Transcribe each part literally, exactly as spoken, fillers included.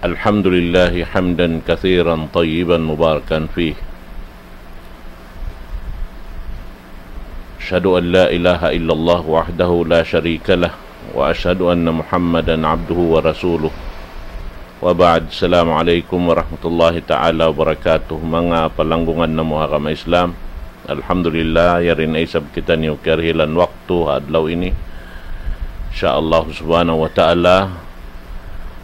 الحمد لله حمدا كثيرا طيبا مباركا فيه. أشهد أن لا إله إلا الله وحده لا شريك له، وأشهد أن محمدا عبده ورسوله. وبعد، السلام عليكم ورحمة الله تعالى وبركاته. Manga palanggungan namu' ha agama Islam. Alhamdulillah, yari na isab kitaniyu kiyarihilan waktu ha adlaw ini. Insya Allah subhanahu wa ta'ala,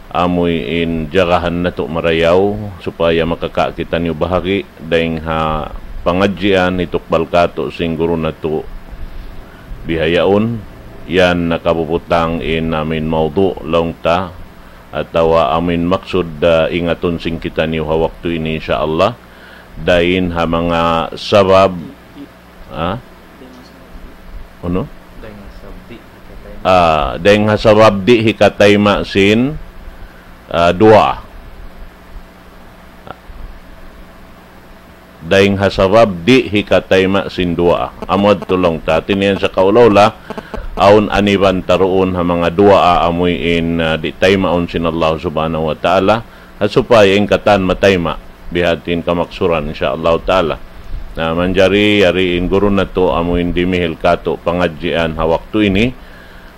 amu in jagahan natu' marayaw supaya makakawa' kitaniyu bahagi' dayng ha pangadjian hitukbal kātu' sin guru natu' bihaun, yan nakabubutang in amin mawdu' laung ta, atawa amin maksud, ah, ingatun sin kitaniyu ha waktu ini, insya Allah. Dayn ha manga sabab, ha? Unu? Dayn ha sabab di' hikatayma'. Ah, dayn ha sabab di' hikatayma' sin, ah, duwaa. Dayn ha sabab di' hikatayma' sin duwaa. Amu yadtu laung ta, hāti niya sa kaula-ula, awn aniban ta duun ha manga duwaa amuin, ah, di' taymaun sin Allah subhanahu wa ta'ala. Ha supaya in katan matayma', bihatin kamaksuran, insya Allah ta'ala. Na manjari, yari in guru natu' amuin dimihil kātu' pangadjian ha waktu ini,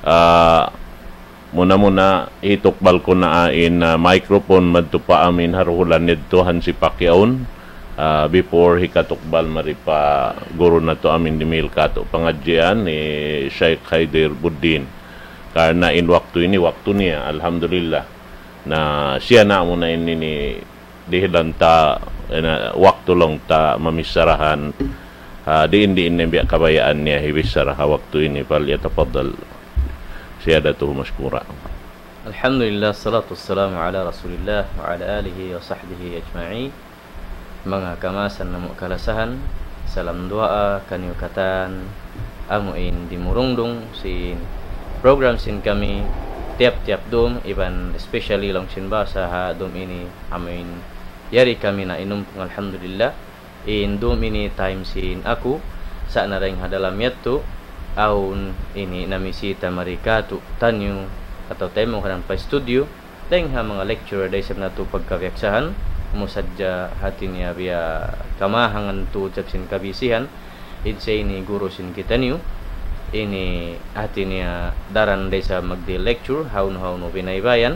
ah, muna-muna hitukbal ku na in, ah, microphone madtu pa amin ha duhulan nidtu hansipak yaun, ah, before hikatukbal mari pa guru natu' amin dimihil kātu' pangadjian hi Shaykh Khaidir Buddin. Karna' in waktu ini waktu niya, alhamdulillah. Na siya na muna in ini dihilan ta, eh, na, waktu laung ta mamichara, ah, diin-diin na in biya' kabayaan niya hibichara ha waktu ini, فليتفضل سيادته مشكورا. الحمد لله، الصلاة والسلام على رسول الله وعلى آله وصحبه أجمعين. Manga kamaasan namu' kalasahan, salam duwaa kaniyu katan, amuin dimurungdung sin program sin kami tiyap-tiyap dum, iban especially laung sin bahasa ha dum ini, amuin yari kami na inumpung, alhamdulillah. In dum ini time sin aku, sa' na dayn ha dalam yadtu, awn ini namisita mari kātu'niyu, atawa taymaun kaniyu pa studio, dayn ha manga lecturer da isab natu' pagkabiyaksahan, amu sadja hāti niya biya' kamahangan tuud isab sin kabisihan, in siya ini guru sin kitaniyu, ini hāti niya daran da isab magdihil lecture, hawnu-hawnu binaybayan,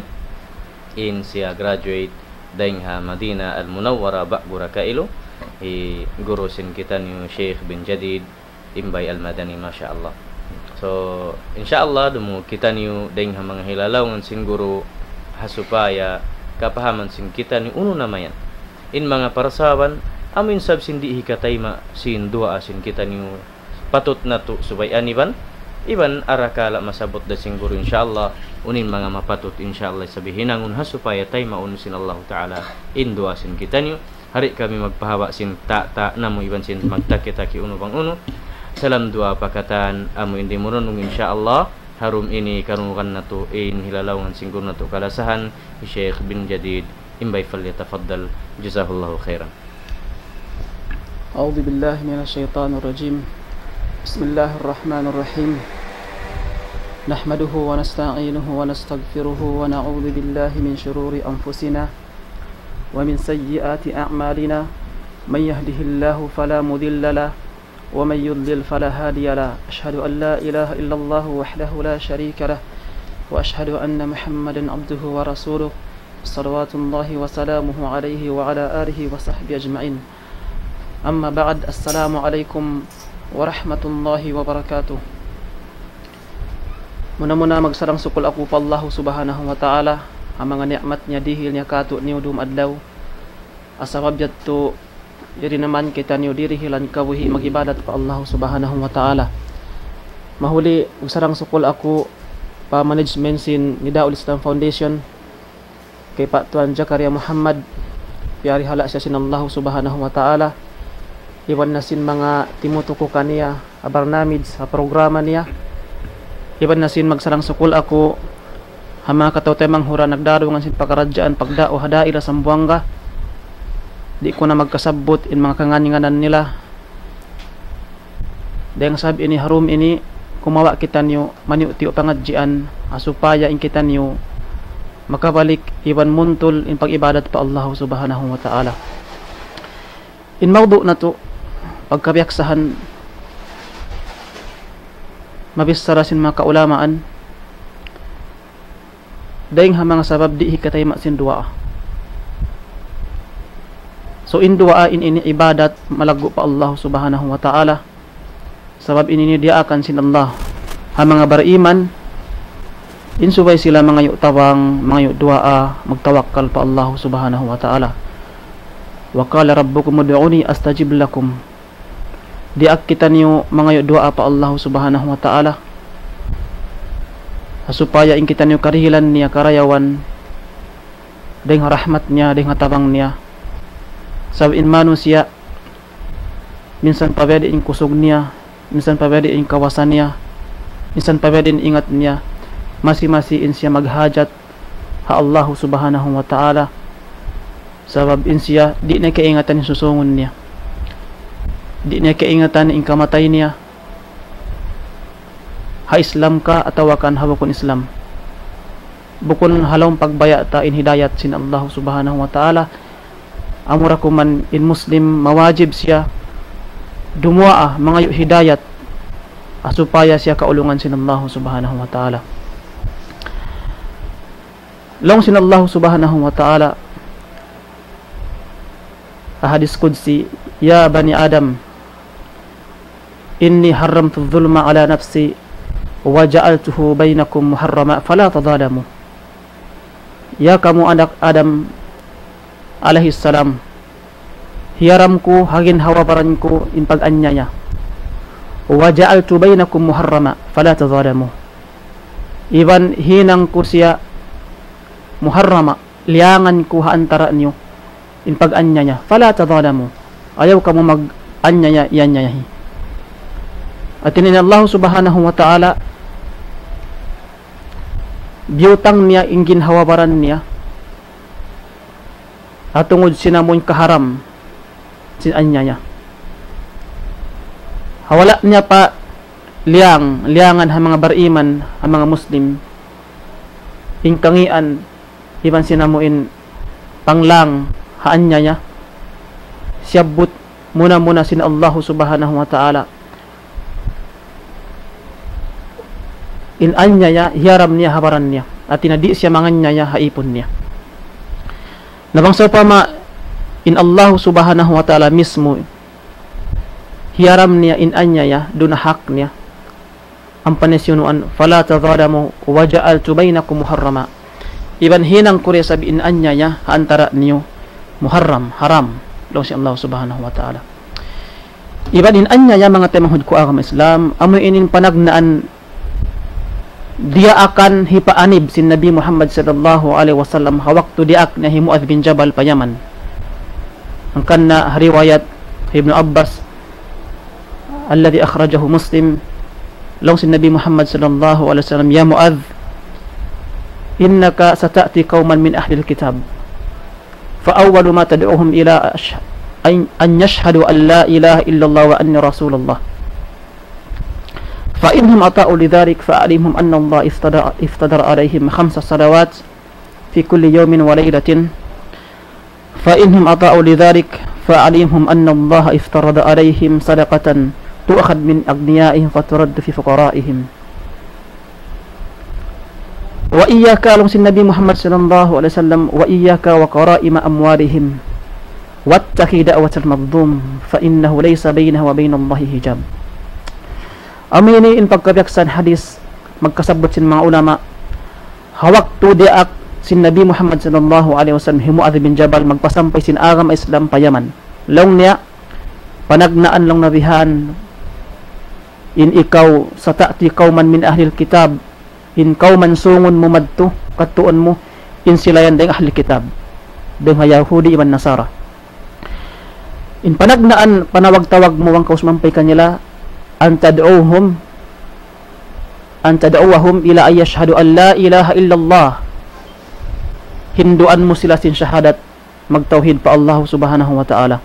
in siya graduate dayn ha Madinah Al-Munawwarah, Ba'gura Kailu, hi guru sin kitaniyu Sheikh bin Jadid, Imbay Al-Madani, masha Allah. So, insha Allah, dumungug kitaniyu dayn ha manga hilalaungan sin guru, ha supaya kapahaman sin kitaniyu unu na mayan in manga parasaban, amuin sabab sin di' hikatayma' sin duwaa sin kitaniyu, patut natu' subay aniban, iban arakala' masabbut da sin guru, insha Allah, unu in manga mapatut, insha Allah, isab hinangun ha supaya taymaun sin Allahu Ta'ala in duwaa sin kitaniyu. Di' kami magpahaba' sin ta'-ta' namu' iban sin magtaki-taki unu bang unu. Salam duwaa pa katan amuin dimurungdung, insha Allah. Ha dum ini karungugan natu' in hilalaungan sin guru natu' kalasahan, Sheikh bin Jadid, imbay, فليتفضل. جزاه الله خيرا. أعوذ بالله من الشيطان الرجيم. بسم الله الرحمن الرحيم. نحمده ونستعينه ونستغفره ونعوذ بالله من شرور أنفسنا ومن سيئات أعمالنا. من يهده الله فلا مضل له ومن يضلل فلا هادي له. أشهد أن لا إله إلا الله وحده لا شريك له وأشهد أن محمدا عبده ورسوله صلوات الله وسلامه عليه وعلى آله وصحبه أجمعين. أما بعد، السلام عليكم ورحمة الله وبركاته. Muna-muna magsarang-sukul aku pa Allahu Subhanahu wa Ta'ala, ha manga ni'mat niya dihil niya kātu'niyu dum adlaw. Ha sabab yadtu, yari na man kitaniyu dirihilan kabuhi' mag-ibadat pa Allahu Subhanahu wa Ta'ala. Mahuli, magsarang-sukul aku pa management sin Nidaul Islam Foundation, kay Pa' Tuan Zakaria Muhammad, piyarihala' siya sin Allahu Subhanahu wa Ta'ala, iban na sin manga timutuku kaniya, ha barnamij, ha programa niya, iban na sin magsarang-sukul aku, ha manga kataw-taymanghuran nagdarungan sin pakaradjaan pagda'wa ha daira Sambuwanga, di' ku na magkasabbut in manga kangan-nganan nila, dayng sabab ini ha dum ini, kumawa' kitaniyu, maniyu'-tiyu' pangadjian, ha supaya in kitaniyu, makabalik iban muntul in pag-ibadat pa Allah Subhanahu wa Ta'ala. In mawdu' natu', pagkabiyaksahan, mabichara sin manga kaulamaan, dayng ha manga sabab di' hikataima' sin duwaa. So, in duwaa in ini ibadat malaggu' pa Allah Subhanahu wa Ta'ala. Sabab in ini diyaakan sin Allah ha manga bariman, in subay sila mangayu' tabang, mangayu' duwaa, magtawakkal pa Allah Subhanahu wa Ta'ala. وقال ربكم ادعوني أستجب لكم. Diyaak kitaniyu mangayu' duwaa pa Allah Subhanahu wa Ta'ala, ha supaya in kitaniyu karihilan niya karayawan, dayng ha rahmat niya, dayng ha tabang niya. Sabab in manusiya', minsan pa biyadiin in kusug niya, minsan pa biyadiin in kawasa niya, minsan pa biyadiin in ingat niya, masi-masi in siya maghajat ha Allah Subhanahu wa Ta'ala. Sabab in siya, di' niya kaingatan in susūngun niya. Di' niya kaingatan in kamatay niya. Ha Islam ka atawa kan ha bukun Islam. Bukun ha lawm pagbaya' ta in hidayat sin Allah Subhanahu wa Ta'ala. Amura kuman in Muslim mawajib siya dumuwaa, mangayu' hidayat, ha supaya siya kaulungan sin Allah Subhanahu wa Ta'ala. Laung sin Allah Subhanahu wa Ta'ala ha hadis qudsi, يا بني آدم إني حرمت الظلم على نفسي وجعلته بينكم محرما فلا تظالموا. Ya kamu anak Adam alayhi salam, hiyaram ku ha ginhawa-baran ku in pag-anyaya. وجعلته بينكم محرما فلا تظالموا. Iban hinang ku siya muharrama, liyangan ku ha antara' niyu in pag-anyaya. فلا تظالموا. Ayaw kamu mag-anyaya, iyanyayahi. Hāti niya in Allah Subhanahu wa Ta'ala, biyutang niya in ginhawa-baran niya, ha tungud sin amuin kaharam sin anyaya. Ha wala' niya pa liyang, liyangan ha manga bariman, ha manga Muslim, in kangīan, iban sin amuin panglang ha anyaya, siyabbut muna-muna sin Allah Subhanahu wa Ta'ala in anyaya, hiyaram niya ha baran niya. Hāti niya di' siya manganyaya ha ipun niya. Na bang sawpama in Allah Subhanahu wa Ta'ala mismu hiyaram niya in anyaya, duun ha hak niya, ampa niya siyunuan, فلا تظالموا وجعلته بينكم محرما. Iban hinang ku da isab in anyaya ha antara' niyu muharram, haram, laung sin Allah Subhanahu wa Ta'ala. Iban in anyaya, manga taymanghud ku agama Islam, amu ini in panagnaan diyaakan hipaanib sin Nabi Muhammad sallallahu alayhi wasallam ha waktu diyaak niya hi Muadh bin Jabal pa Yaman. Hangkan na ha riwayat Ibnu Abbas, الذي أخرجه مسلم, laung sin Nabi Muhammad sallallahu alayhi wasallam, يا معاذ إنك ستأتي قوما من أهل الكتاب فأول ما تدعوهم إلى أش-، أن، أن يشهدوا أن لا إله إلا الله وأني رسول الله. فإنهم أطاعوا لذلك فأعلمهم أن الله افترض، افترض عليهم خمس صلوات في كل يوم وليلة. فإنهم أطاعوا لذلك فأعلمهم أن الله افترض عليهم صدقة تؤخذ من أغنيائهم فترد في فقرائهم. وإياك, laung sin Nabi Muhammad sallallahu alayhi wasallam, وإياك وكرائم أموالهم واتق دعوة المظلوم فإنه ليس بينها وبين الله حجاب. Amu ini in pagkabiyaksahan hadis, magkasabbut sin manga ulama, ha waktu diyaak sin Nabi Muhammad sallallahu alayhi wasallam hi Muadh bin Jabal magpasampay sin agama Islam pa Yaman. Laung niya, panagnaan laung niya bihan, in ikaw, ستأتي قوما من أهل الكتاب, in kawman sūngun mu madtu, kadtuun mu, in sila yan dayng ahli kitab, dayng ha Yahudi iban Nasara. In panagnaan panawag-tawag mu bang kaw sumampay kanila, أن تدعوهم، أن تدعوهم إلى أن يشهدوا أن لا إله إلا الله. Hinduan mu sila sin shahadat, magtawhid pa Allah Subhanahu wa Ta'ala.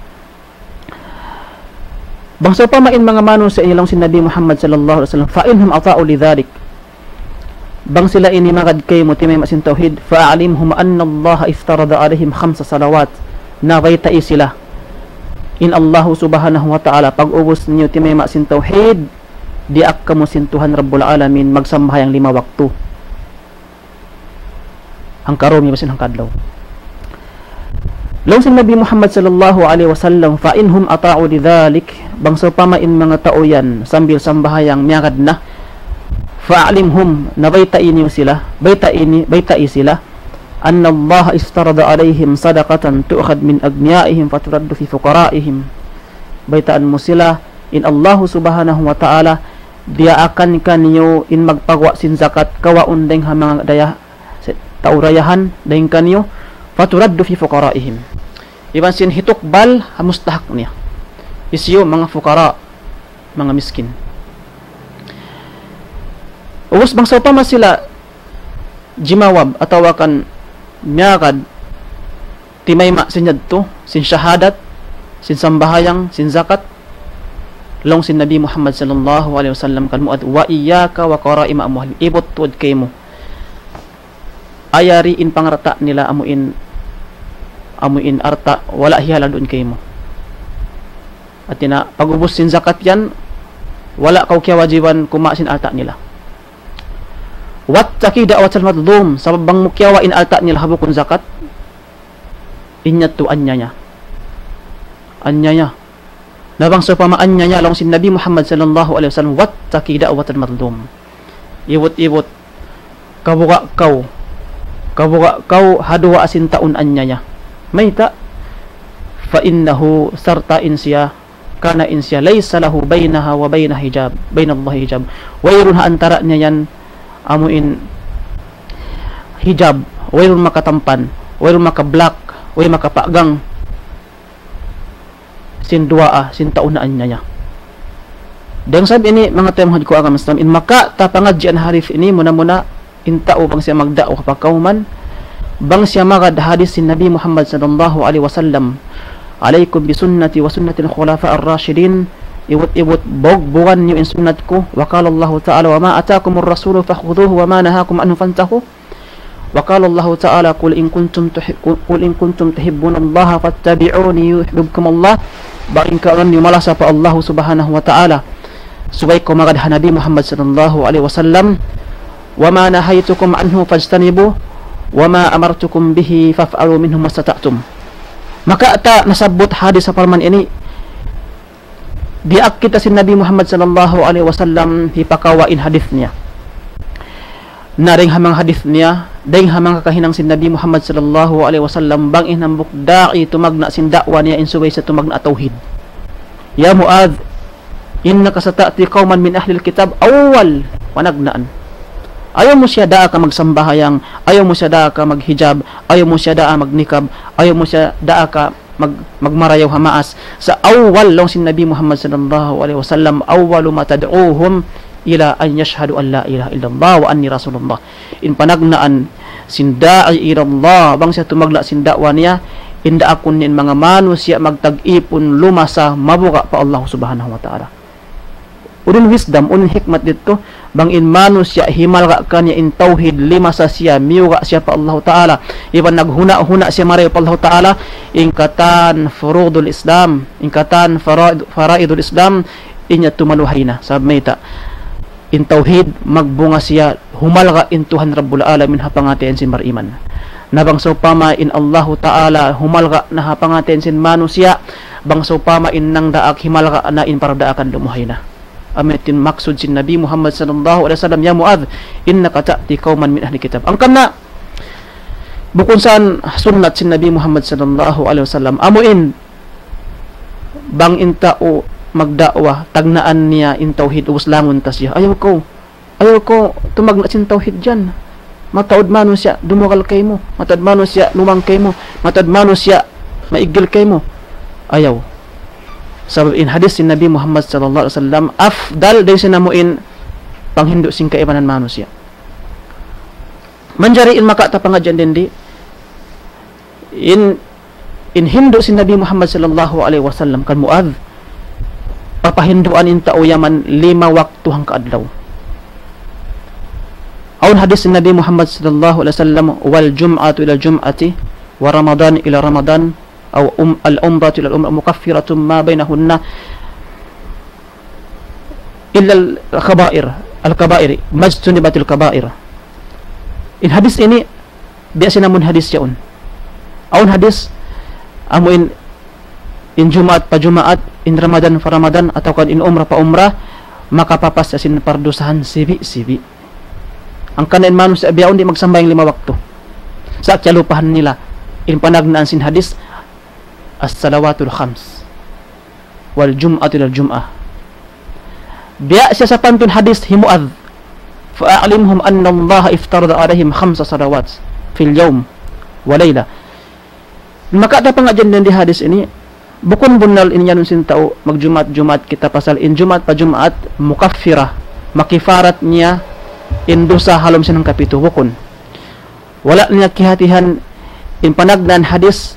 Bang sawpama in manga manusiya' ini, laung sin Nabi Muhammad sallallahu alayhi wasallam, فإنهم أطاعوا لذلك. Bang sila ini magad kaymu timayma' sin tawhid, فأعلمهم أن الله افترض عليهم خمس صلوات. Na baytai sila. In Allahu subhanahu wa ta'ala, pag-ubus niyu timayma' sin tawhid, diyaak kamu sin Tuhan Rabbul Alamin, magsambahayang lima waktu. Hangka-dum iban sin hangka-adlaw. Laung sin Nabi Muhammad sallallahu alayhi wasallam, فإن هم أطاعوا لذلك, bang sawpama in manga tau yan sambil sambahayang miyagad na, فأعلمهم, na baytai niyu sila, baytai ni, baytai sila, أن الله افترض عليهم صدقة تؤخذ من أغنيائهم فترد في فقرائهم. Baytaan mu sila, in Allahu subhanahu wa ta'ala, diyaakan kaniyu in magpaguwa' sin zakat, kawaun dayng ha manga daya, tau dayahan, dayng kaniyu, فترد في فقرائهم. Iban sin hitukbal ha mustahak niya. Hisiyu, manga fuqara, manga miskin. Ubus bang sawpama sila jimawab atawa kan miyagad timayma' sin yadtu, sin shahadat, sin sambahayang, sin zakat, laung sin Nabi Muhammad sallallahu alayhi wasallam kan Muadh, وإياك وكرائم أموالهم. Ibut tuud kaymu. Ayari in pangalta' nila amu in, amu in alta' wala' hiyalad duun kaymu. Hāti niya, pag-ubus sin zakat yan, wala' kaw kiyawajiban kumawa' sin alta' nila. واتق دعوة المظلوم, sabab bang mu kiyawa' in alta' nila ha bukun zakat, in yadtu anyaya. Anyaya. Na bang sawpama anyaya, laung sin Nabi Muhammad sallallahu alayhi wasallam, واتق دعوة المظلوم. Ibut-ibut, kabuga' kaw, kabuga' kaw ha duwaa sin tau anyaya. Mayta'? فإنه, sarta' in siya, كان in siya, ليس له بينها وبين حجاب، بين الله حجاب. Wayruun ha antara' niya yan amu in hijab, wayruun makatampan, wayruun maka-block, way makapagang sin duwaa sin tau naanyaya. Dayn sabab ini, manga taymanghud ku agama Islam, in makawa' ta pangadjian hadith ini, muna-muna in tau bang siya magda'wa pa kawman, bang siya magad hadith sin Nabi Muhammad sallallahu alayhi wasallam, عليكم بسنتي وسنة الخلفاء الراشدين, ibut-ibut bugbugan niyu in sunnat ku, وقال الله تعالى: وما آتاكم الرسول فخذوه وما نهاكم عنه فانتهوا. وقال الله تعالى: قل إن كنتم تح-، قل إن كنتم تحبون الله فاتبعوني يحببكم الله. Bang in kaagi niyu malasa pa Allah subhanahu wa ta'ala, subay kaw magad ha Nabi Muhammad sallallahu alayhi wasallam, وما نهيتكم عنه فاجتنبوه وما أمرتكم به فافعلوا منه ما استطعتم. Makawa' ta nasabbut hadith ha parman ini, diyaak kita sin Nabi Muhammad sallallahu alayhi wasallam hipakawa' in hadith niya. Na dayn ha manga hadith niya, dayn ha manga kahinang sin Nabi Muhammad sallallahu alayhi wasallam, bang in hambuuk da'i tumagna' sin da'wa niya, in subay siya tumagna' tawhid. يا معاذ، إنك ستأتي قوما من أهل الكتاب, awwal, panagnaan. Ayaw mu siya daa ka magsambahayang, ayaw mu siya daa ka maghijab, ayaw mu siya daa magnikab, ayaw mu siya daa ka mag-, magmarayaw ha maas. Sa' awwal laung sin Nabi Muhammad sallallahu alayhi wasallam, أول ما تدعوهم إلى أن يشهدوا أن لا إله إلا الله وأني رسول الله. In panagnaan sin da'i ila Allah, bang siya tumagna' sin da'wa niya, in daakun niya in manga manusiya' magtag-ipun lumasa mabuga' pa Allah subhanahu wa ta'ala. Unu in wisdom, unu in hikmat didtu, bang in manusiya' himalga' kaniya in tawhid, limasa siya, miyuga' siya pa Allahu Ta'ala, iban naghuna'-huna' siya marayaw pa Allahu Ta'ala, in katan furudul Islam, in katan faraid-, faraidul Islam, in yadtu maluhay na, sabab mayta', in tawhid, magbunga siya, humalga' in Tuhan Rabbul Alamin ha pangatayan sin bariman. Na bang sawpama in Allahu Ta'ala humalga' na ha pangatayan sin manusiya', bang sawpama in nangdaak himalga' na in paradaakan lumuhay na. Amu yadtu in maksud sin Nabi Muhammad sallallahu alayhi wasallam, يا معاذ إنك تأتي قوما من أهل الكتاب. Hangkan na, bukun sa sunnat sin Nabi Muhammad sallallahu alayhi wasallam. Amu in, bang in tau magda'wa, tagnaan niya in tawhid, ubus langun ta siya. Ayaw kaw, ayaw kaw tumagna' sin tawhid yan. Mataud manusiya' dumugal kaymu, mataud manusiya' lumang kaymu, mataud manusiya' maigil kaymu. Ayaw. Sabab in hadith sin Nabi Muhammad sallallahu alayhi wasallam, afdal dayn sin amu in panghindu' sin kaibanan manusiya'. Manjari in makawa' ta pangadjian dindi, in, in hindu' sin Nabi Muhammad sallallahu alayhi wasallam kan Muadh, papahinduan in tau yaman lima waktu hangka adlaw. Awn hadith Nabi Muhammad sallallahu alaihi wasallam, والجمعة إلى الجمعة ورمضان إلى رمضان أو أم العمرة إلى العمرة مكفرة ما بينهن إلا الكبائر الكبائر ما اجتنبت الكبائر. In hadith ini biya' sin amun hadith yaun. Awn hadith amu in, in Jumaat pa Jumaat, in Ramadan pa Ramadan, atawa kan in umrah pa umrah, makapapas sin pardusahan sibi'-sibi'. Hangkan in manusiya' bihaun di' magsambahayang lima waktu. Sa' kiyalupahan nila in panagnaan sin hadith, الصلوات الخمس والجمعة إلى الجمعة. Biya' siya sapantun hadith hi Muadh, فأعلمهم أن الله افترض عليهم خمس صلوات في اليوم وليلة. Maka da pangadjian di hadith ini, bukun bunnal in iyanun sin tau magjumaat-jumaat kita pasal in Jumaat pa Jumaat mukaffirah, makifarat niya in dusa ha lawm sin hangkapitu, bukun. Wala' niya kiyahatihan in panagnaan hadith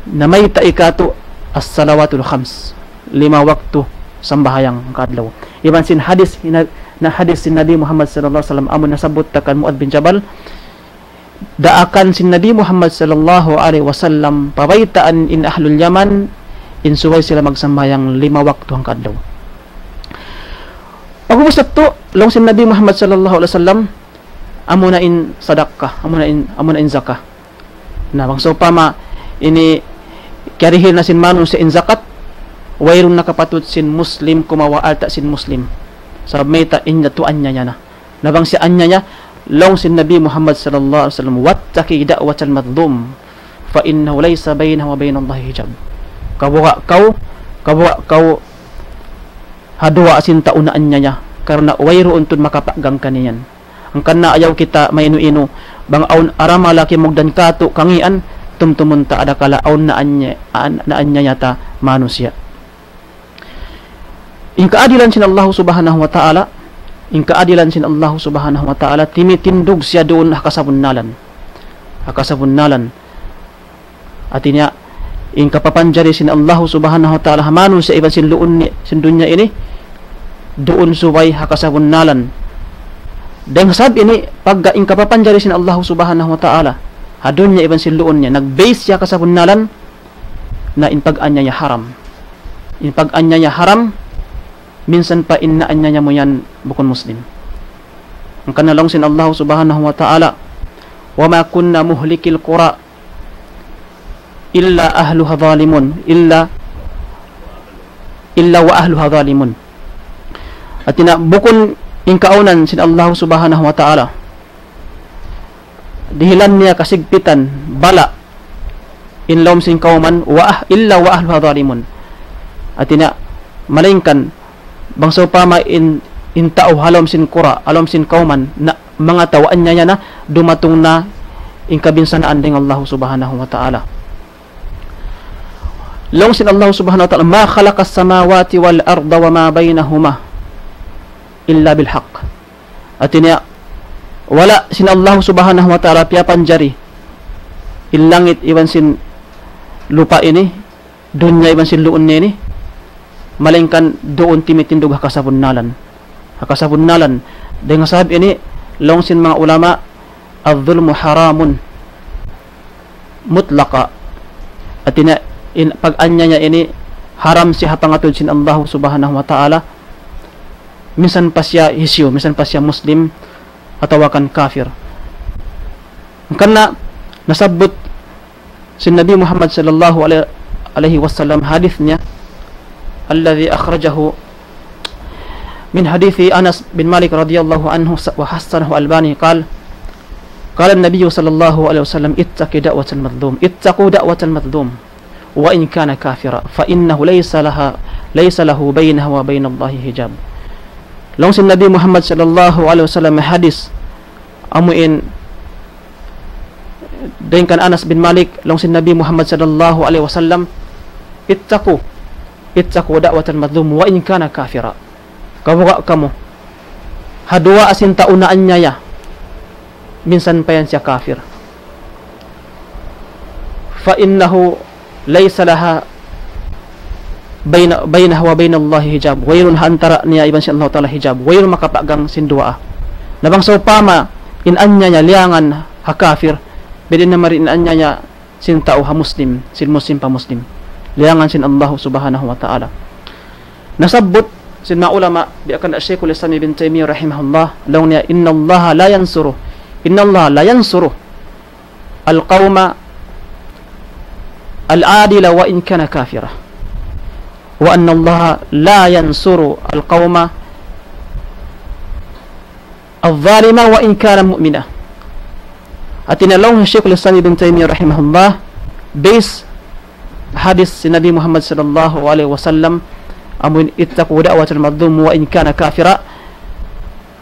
na mayta' katu' as-salawatul khams, lima waktu sambahayang hangkaadlaw. Iban sin hadith hina-, na hadith sin Nabi Muhammad sallallahu alaihi wasallam amun nasabbut ta kan Muadh bin Jabal, daakan sin Nabi Muhammad sallallahu alaihi wasallam, pabaytaan in ahlul Yaman, in subay sila magsambahayang lima waktu hangkaadlaw. Pag'ubus yadtu, laung sin Nabi Muhammad sallallahu alaihi wasallam, amuna in sadakka, amuna in, amuna in zaka. Na, bang sawpama ini kiyarihil na sin manusiya' in zakat, wayruun na kapatut sin Muslim kumawa' alta' sin Muslim. Sabab mayta', in yadtu anyaya na. Na bang siya anyaya, laung sin Nabi Muhammad sallallahu alaihi wasallam, واتق دعوة المظلوم فإنه ليس بينه وبين الله حجاب. Kabuga' kaw, kabuga' kaw ha duwaa sin tau naanyaya, karna' wayruun tuud makapaggang kaniya. Hangkan na ayaw kita mainu-inu, bang awn aramala kimugdan katu' kangian, tumtumun ta adakala awn naanya-, an-, naanyaya ta manusiya'. In kaadilan sin Allah Subhanahu wa Ta'ala, in kaadilan sin Allah Subhanahu wa Ta'ala, timitindug siya duun ha kasabunnalan. Ha kasabunnalan. Hati niya, in kapapanjari sin Allah Subhanahu wa Ta'ala ha manusiya' iban sin luun ni-, sin dunya ini, duun subay ha kasabunnalan. Dayn ha sabab ini, pagga in kapapanjari sin Allah Subhanahu wa Ta'ala ha dunya iban sin luun niya, nag-base siya ha kasabunnalan, na in pag-anyaya haram. In pag-anyaya haram, minsan pa in naanyaya mu yan bukun Muslim. Hangkan na laung sin Allah Subhanahu wa Ta'ala, وما كنا مهلكي القرى إلا أهلها ظالمون، إلا، إلا وأهلها ظالمون. Hati niya bukun in kaawnan sin Allah Subhanahu wa Ta'ala dihilan niya kasigpitan, bala', in lawm sin kawman, wa ah-, إلا وأهلها ظالمون. Hati niya, malaingkan, bang sawpama in, in tau ha lawm sin kura', ha lawm sin kawman, na manga tau anyaya na, dumatung na in kabinsanaan dayn Allah Subhanahu wa Ta'ala. Laung sin Allah Subhanahu wa Ta'ala, ما خلقنا السماوات والأرض وما بينهما إلا بالحق. Hati niya, wala' sin Allah Subhanahu wa Ta'ala piyapanjari in langit iban sin lupa' ini, dunya iban sin luun ini, malaingkan duun timitindug ha kasabunnalan. Ha kasabunnalan. Dayn ha sabab ini, laung sin manga ulama, الظلم حرام مطلقا. Hati niya, in pag-anyaya ini haram siya ha pangatud sin Allah Subhanahu wa Ta'ala. Minsan pa siya hisiyu, minsan pa siya Muslim atawa kan kafir. Hangkan na nasabbut sin Nabi Muhammad sallallahu alaihi, alaihi wasallam hadith niya, الذي أخرجه من حديث أنس بن مالك رضي الله عنه وحسنه الألباني قال، قال النبي صلى الله عليه وسلم: اتقوا دعوة المظلوم، اتقوا دعوة المظلوم وإن كان كافرا، فإنه ليس لها، ليس له بينها وبين الله حجاب. Laung sin Nabi Muhammad sallallahu alaihi wasallam hadith, amu in dayn kan Anas bin Malik, laung sin Nabi Muhammad sallallahu alaihi wasallam, اتقوا، اتقوا دعوة المظلوم وإن كان كافرا. Kabuga' kamu ha duwaa sin tau naanyaya, minsan pa yan siya kafir. فإنه ليس لها بين، بينها وبين الله حجاب. Wayruun ha antara' niya iban sin Allah Ta'ala hijab. Wayruun makapaggang sin duwaa. Na bang sawpama in anyaya liyangan ha kafir, biyadiin na mari in anyaya sin tau ha Muslim, sin Muslim pa Muslim. Liyangan sin Allahu Subhanahu wa Ta'ala. Nasabbut sin manga ulama, biya' kan Shaykhul Islam Ibn Taymiyyah rahimahullah, laung niya, إن الله لا ينصر، إن الله لا ينصر القوم العادل وإن كان كافرا، وأن الله لا ينصر القوم الظالم وإن كان مؤمنا. Hati niya laung hi Shaykhul Islam Ibn Taymiyyah rahimahullah, base hadith sin Nabi Muhammad sallallahu alayhi wasallam, amuin اتقوا دعوة المظلوم وإن كان كافرا.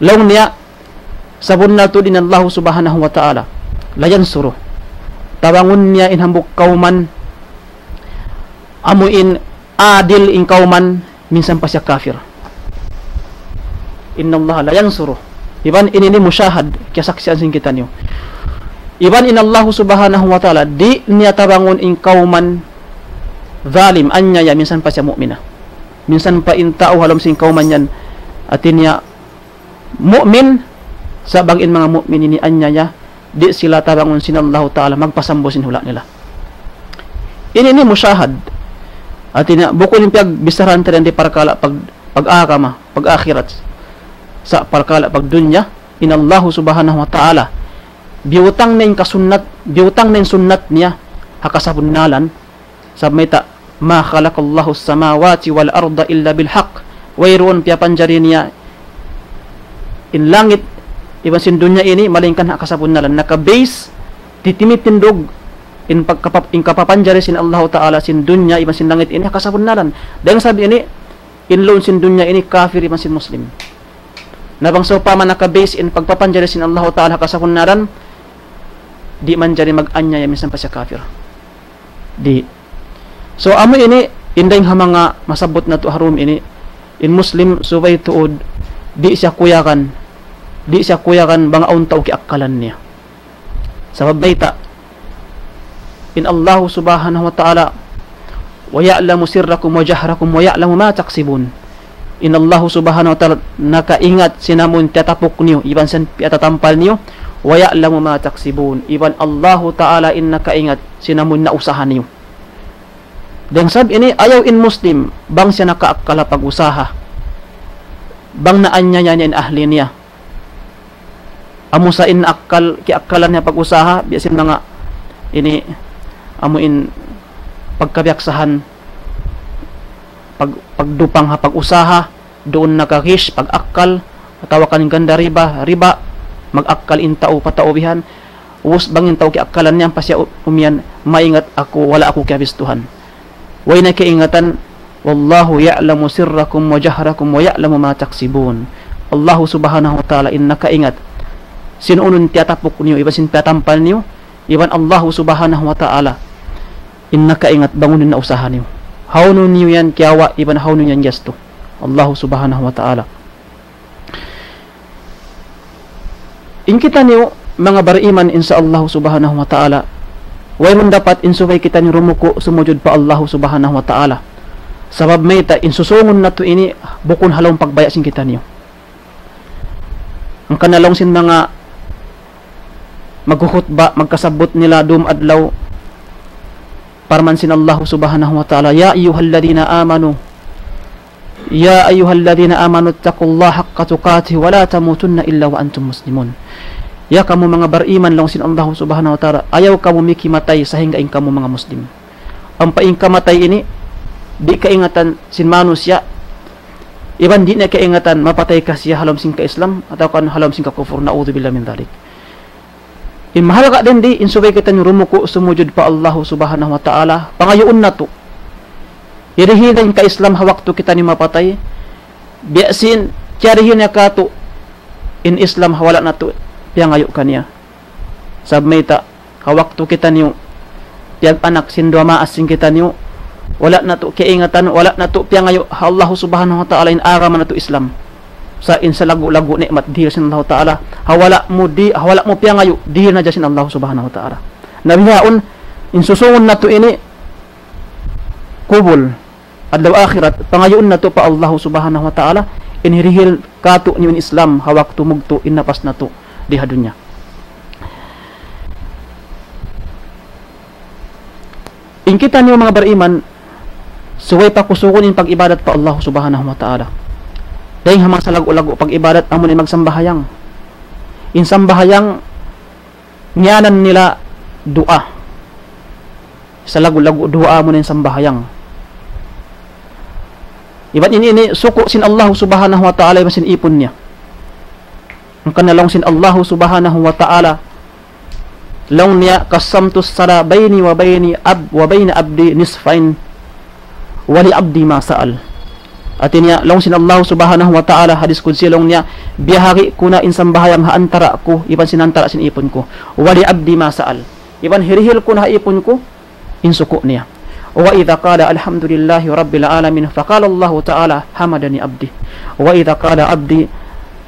Laung niya, sabunnal tuud in Allahu Subhanahu wa Ta'ala, لا ينصر. Tabangun niya in hambuuk kawman, amuin adil in kawman, minsan pa siya kafir. إن الله لا ينصر. Iban ini, ini mushahad, kiyasaksian sin kitaniyu. Iban in Allahu Subhanahu wa Ta'ala, di' niya tabangun in kawman zalim, anyaya, minsan pa siya mu'mina. Minsan pa in tau ha lawm sin kawman yan, hati niya mu'min, sa' bang in manga mu'min ini anyaya, di' sila tabangun sin Allahu Ta'ala, magpasambu sin hula' nila. Ini, ini mushahad. Hati niya, bukun in piyagbissarahan ta di parkala' pag, pag-agama, pag-akhirat. Sa' parkala' pagdunya, in Allahu Subhanahu wa Ta'ala, biyutang niya in kasunnat, biyutang niya in sunnat niya, ha kasabunnalan, sabab mayta', ما خلق الله السماوات والأرض إلا بالحق. Wayruun piyapanjari niya in langit iban sin dunya ini, malaingkan ha kasabunnalan. Naka-base, titimit tindug, in pagkapa-, in kapapanjari sin Allahu Ta'ala sin dunya iban sin langit ini ha kasabunnalan. Dayn sabab ini, in laun sin dunya ini kafir iban sin Muslim. Na bang sawpama naka-base in pagpapanjari sin Allahu Ta'ala ha kasabunnalan, di' manjari mag-anyaya minsan pa siya kafir. Di'. So, amu ini, in dayng ha manga masabbut natu' ha dum ini, in Muslim subay tuud, di' siya kuyagan, di' siya kuyagan bang awn tau kiyaakkalan niya. Sabab mayta', in Allahu Subhanahu wa Ta'ala, ويعلم سركم وجهركم ويعلم ما تكسبون. In Allahu Subhanahu wa Ta'ala nakaingat sin amun tiyatapuk niyu, iban sin piyatatampal niyu, ويعلم ما تكسبون. Iban Allahu Ta'ala in nakaingat sin amun nausaha niyu. Dayn sabab ini, ayaw in Muslim, bang siya nakaakkal ha pag-usaha, bang naanyaya niya in ahli niya. Amu sa in akkal, kiyaakkalan niya pag-usaha, biya' sin manga ini, amu in pagkabiyaksahan, pag-, pagdupang ha pag-usaha, duun naka-ghish, pag-akkal, atawa kan ganda riba, riba, mag-akkal in tau pa tau bihan, ubus bang in tau kiyaakkalan niya, ampa siya u-, umiyan, maingat aku, wala' aku kiyabistuhan. Way na kaingatan, والله يعلم سركم وجهركم ويعلم ما تكسبون. Allahu Subhanahu wa Ta'ala in nakaingat sin unu in tiyatapuk niyu, iban sin piyatampal niyu, iban Allahu Subhanahu wa Ta'ala in nakaingat bang unu in nausaha niyu. Hawnu niyu yan kiyawa', iban hawnu yan giyastu. Allahu Subhanahu wa Ta'ala. In kitaniyu, manga bariman, insya Allah Subhanahu wa Ta'ala, way man dapat in subay kitaniyu rumuku' sumujud pa Allah Subhanahu wa Ta'ala. Sabab mayta' in susungun natu' ini bukun ha lawm pagbaya' sin kitaniyu. Hangkan na laung sin manga maghuhutba, magkasabbut nila dum adlaw, parman sin Allah Subhanahu wa Ta'ala, يا أيها الذين آمنوا يا أيها الذين آمنوا اتقوا الله حق تقاته ولا تموتن إلا وأنتم مسلمون. Ya kamu manga bariman, laung sin Allah Subhanahu wa Ta'ala, ayaw kamu mikimatay sahingga in kamu manga Muslim. Ampa in kamatay ini, di' kaingatan sin manusiya', iban di' na kaingatan mapatay ka siya ha lawm sin ka-Islam, atawa kan ha lawm sin ka-kufur, na'udhu billah min dhalik. In mahalga' dayn di, in subay kitaniyu rumuku' sumujud pa Allah Subhanahu wa Ta'ala, pangayuun natu'. Hirihil in ka-Islam ha waktu kitaniyu mapatay, biya' sin, kiyarihil niya katu', in Islam ha wala' natu' piyangayu' kaniya. Sabab mayta', ha waktu kitaniyu piyag-anak sin duwa maas sin kitaniyu, wala' natu' kaingatan, wala' natu' piyangayu' ha Allah Subhanahu wa Ta'ala in agama natu' Islam. Sa' in salaggu'-laggu' ni'mat dihil sin Allah Ta'ala, ha wala' mu di-, ha wala' mu piyangayu', dihil na hadja sin Allah Subhanahu wa Ta'ala. Na bihaun, in susungun natu' ini, kubul, adlaw akhirat, pangayuun natu' pa Allah Subhanahu wa Ta'ala, in hirihil katu' niyu in Islam ha waktu mugtu' in napas natu' di ha dunya. In kitaniyu manga bariman, subay pakusugun in pag-ibadat pa Allah Subhanahu wa Ta'ala. Dayng ha manga salaggu'-laggu' pag-ibadat amu in magsambahayang. In sambahayang ngiyanan nila duwaa. Salaggu'-laggu' duwaa amu in sambahayang. Iban ini, ini suku' sin Allah Subhanahu wa Ta'ala iban sin ipun niya. Hangkan na laung sin Allah Subhanahu wa Ta'ala, laung niya, قسمت الصلاة بيني وبين عب-، وبين عبدي نصفين ولعبدي ما سأل. Hati niya, laung sin Allah Subhanahu wa Ta'ala, hadis qudsi, laung niya, biyahagi' ku na in sambahayang ha antara' ku, iban sin antara' sin ipun ku. ولعبدي ما سأل. Iban hirihil ku na ha ipun ku, in suku' niya. وإذا قال الحمد لله رب العالمين فقال الله تعالى حمدني عبدي. وإذا قال عبدي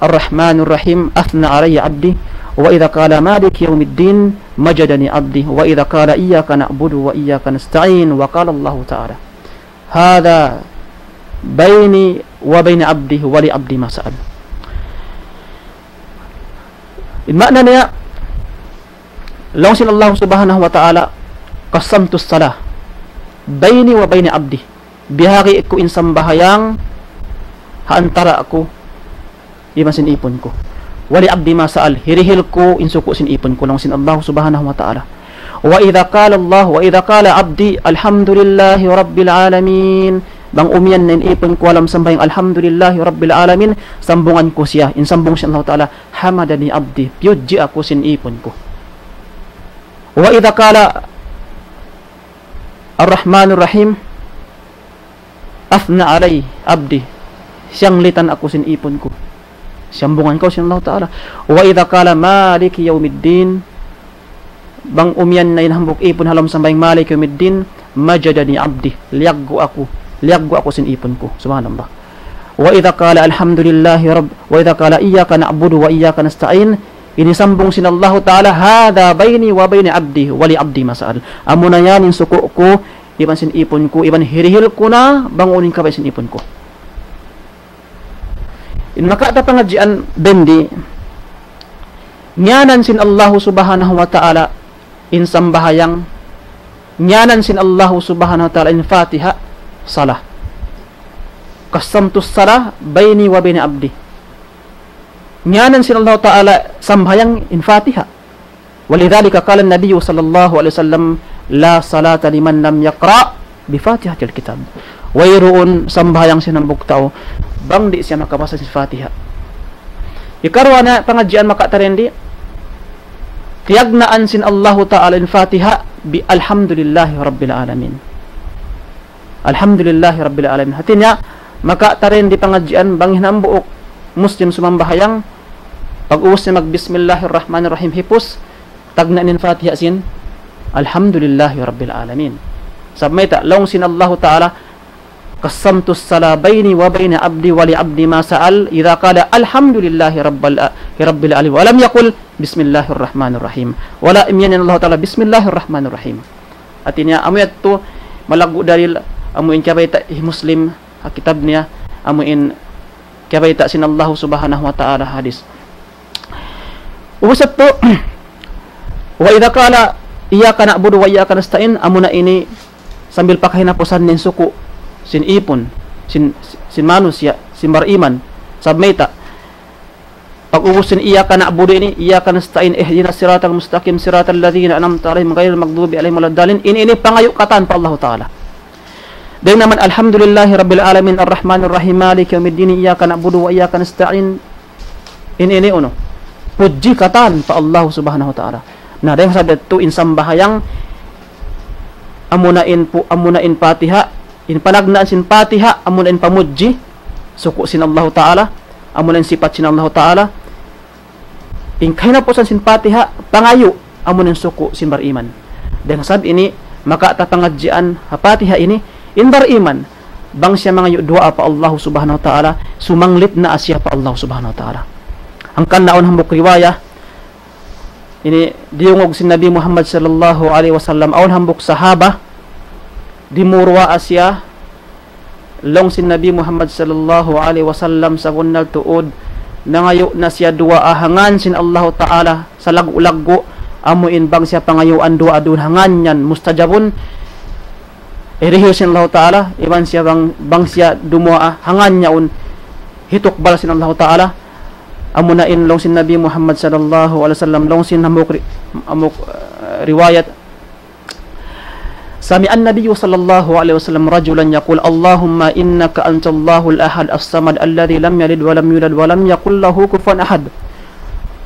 الرحمن الرحيم أثنى علي عبدي. وإذا قال مالك يوم الدين مجدني عبدي. وإذا قال إياك نعبد وإياك نستعين وقال الله تعالى هذا بيني وبين عبدي ولعبدي ما سأل. In maana niya, laung sin Allah Subhanahu wa Ta'ala, قسمت الصلاة بيني وبين عبدي. Biyahagi' ku in sambahayang ha antara' ku iban sin ipun ku. ولعبدي ما سأل, hirihil ku in suku' sin ipun ku, laung sin Allah Subhanahu wa Ta'ala. وإذا قال الله، وإذا قال عبدي الحمد لله رب العالمين. Bang umiyan na in ipun ku ha lawm sambahayang الحمد لله رب العالمين, sambungan ku siya, in sambung sin Allah Ta'ala, حمدني عبدي, piyudji aku sin ipun ku. وإذا قال الرحمن الرحيم أثنى علي عبدي, siyanglitan aku sin ipun ku. Sambungan kaw sin Allah Ta'ala. وإذا قال مالك يوم الدين, bang umiyan na in hambuuk ipun ha lawm sambahayang مالك يوم الدين, مجدني عبدي, liyaggu' aku, liyaggu' aku sin ipun ku. Subhanallah. وإذا قال الحمد لله رب، وإذا قال إياك نعبد وإياك نستعين, ini sambung sin Allah Ta'ala, هذا بيني وبين عبدي ولعبدي ما سأل. Amuna yan in suku' ku iban sin ipun ku, iban hirihil ku na bang unu in kabaya' sin ipun ku. In makawa' ta pangadjian bindi, ngiyanan sin Allahu Subhanahu wa Ta'ala in sambahayang, ngiyanan sin Allahu Subhanahu wa Ta'ala in Fatiha, salah. قسمت الصلاة بيني وبين عبدي. Ngiyanan sin Allahu Ta'ala sambahayang in Fatiha. ولذلك قال النبي صلى الله عليه وسلم: لا صلاة لمن لم يقرأ بفاتحة الكتاب. Wayruun sambahayang sin hambuuk tau bang di' siya makabasa sin Fatiha. Hikaruwa na pangadjian makawa' ta dindi, tiyagnaan sin Allahu Ta'ala in Fatiha bi الحمد لله رب العالمين. الحمد لله رب العالمين. Hati niya, makawa' ta dindi pangadjian bang in hambuuk Muslim sumambahayang, pag-ubus niya mag بسم الله الرحمن الرحيم hipus, tagna' niya in Fatiha sin الحمد لله رب العالمين. Sabab mayta', laung sin Allahu Ta'ala, قسمت الصلاة بيني وبين عبدي ولعبدي ما سأل، إذا قال الحمد لله رب الع-، رب العالمين ولم يقل بسم الله الرحمن الرحيم. Wala' imiyan in Allahu Ta'ala بسم الله الرحمن الرحيم. Hati niya, amu yadtu malaggu' dalil, amu in kiyabayta' hi Muslim ha kitab niya, amu in kiyabayta' sin Allahu Subhanahu wa Ta'ala hadis. Ubus yadtu, وإذا قال إياك نعبد وإياك نستعين, amuna ini sambil pa kahinapusan niya in suku' sin ipun, sin, sin manusiya', sin bariman. Sabab mayta', pag-ubus sin إياك نعبد ini, إياك نستعين، اهدنا الصراط المستقيم، صراط الذين أنعمت عليهم غير المغضوب عليهم ولا الضالين. Ini, ini pangayu' katan pa Allahu Ta'ala. Dayn naman, الحمد لله رب العالمين، الرحمن الرحيم، مالك يوم الدين، إياك نعبد وإياك نستعين. Ini, ini unu, pudji katan pa Allah Subhanahu wa Ta'ala. Na, dayn ha sabab yadtu in sambahayang, amuna in pu-, amuna in Fatiha, in panagnaan sin Fatiha, amuna in pamudji, suku' sin Allahu Ta'ala, amuna in sipat sin Allahu Ta'ala, in kahinapusan sin Fatiha, pangayu', amuna in suku' sin bariman. Dayn ha sabab ini, makawa' ta pangadjian ha Fatiha ini, in bariman, bang siya mangayu' duwaa pa Allah Subhanahu wa Ta'ala, sumanglit na siya pa Allah Subhanahu wa Ta'ala. Hangkan na awn hambuuk riwaya, ini diyungug sin Nabi Muhammad sallallahu alayhi wasallam, awn hambuuk sahaba, dimuruwaa siya, Laung sin Nabi Muhammad sallallahu alayhi wasallam, sabunnal tuud, nangayu' na siya duwaa ha ngan sin Allahu Ta'ala, salaggu'-laggu', amu in bang siya pangayuan duwaa duun ha ngan yan, mustajabun, hirihil sin Allahu Ta'ala, iban siya bang, bang siya dumuwaa ha ngan yaun, hitukbal sin Allahu Ta'ala, amuna in laung sin Nabi Muhammad sallallahu alayhi wasallam, laung sin hambuuk ri-, hambuuk, uh, riwayat, سمع النبي صلى الله عليه وسلم رجلا يقول: اللهم إنك أنت الله الأحد الصمد الذي لم يلد ولم يولد ولم يكن له كفوا أحد.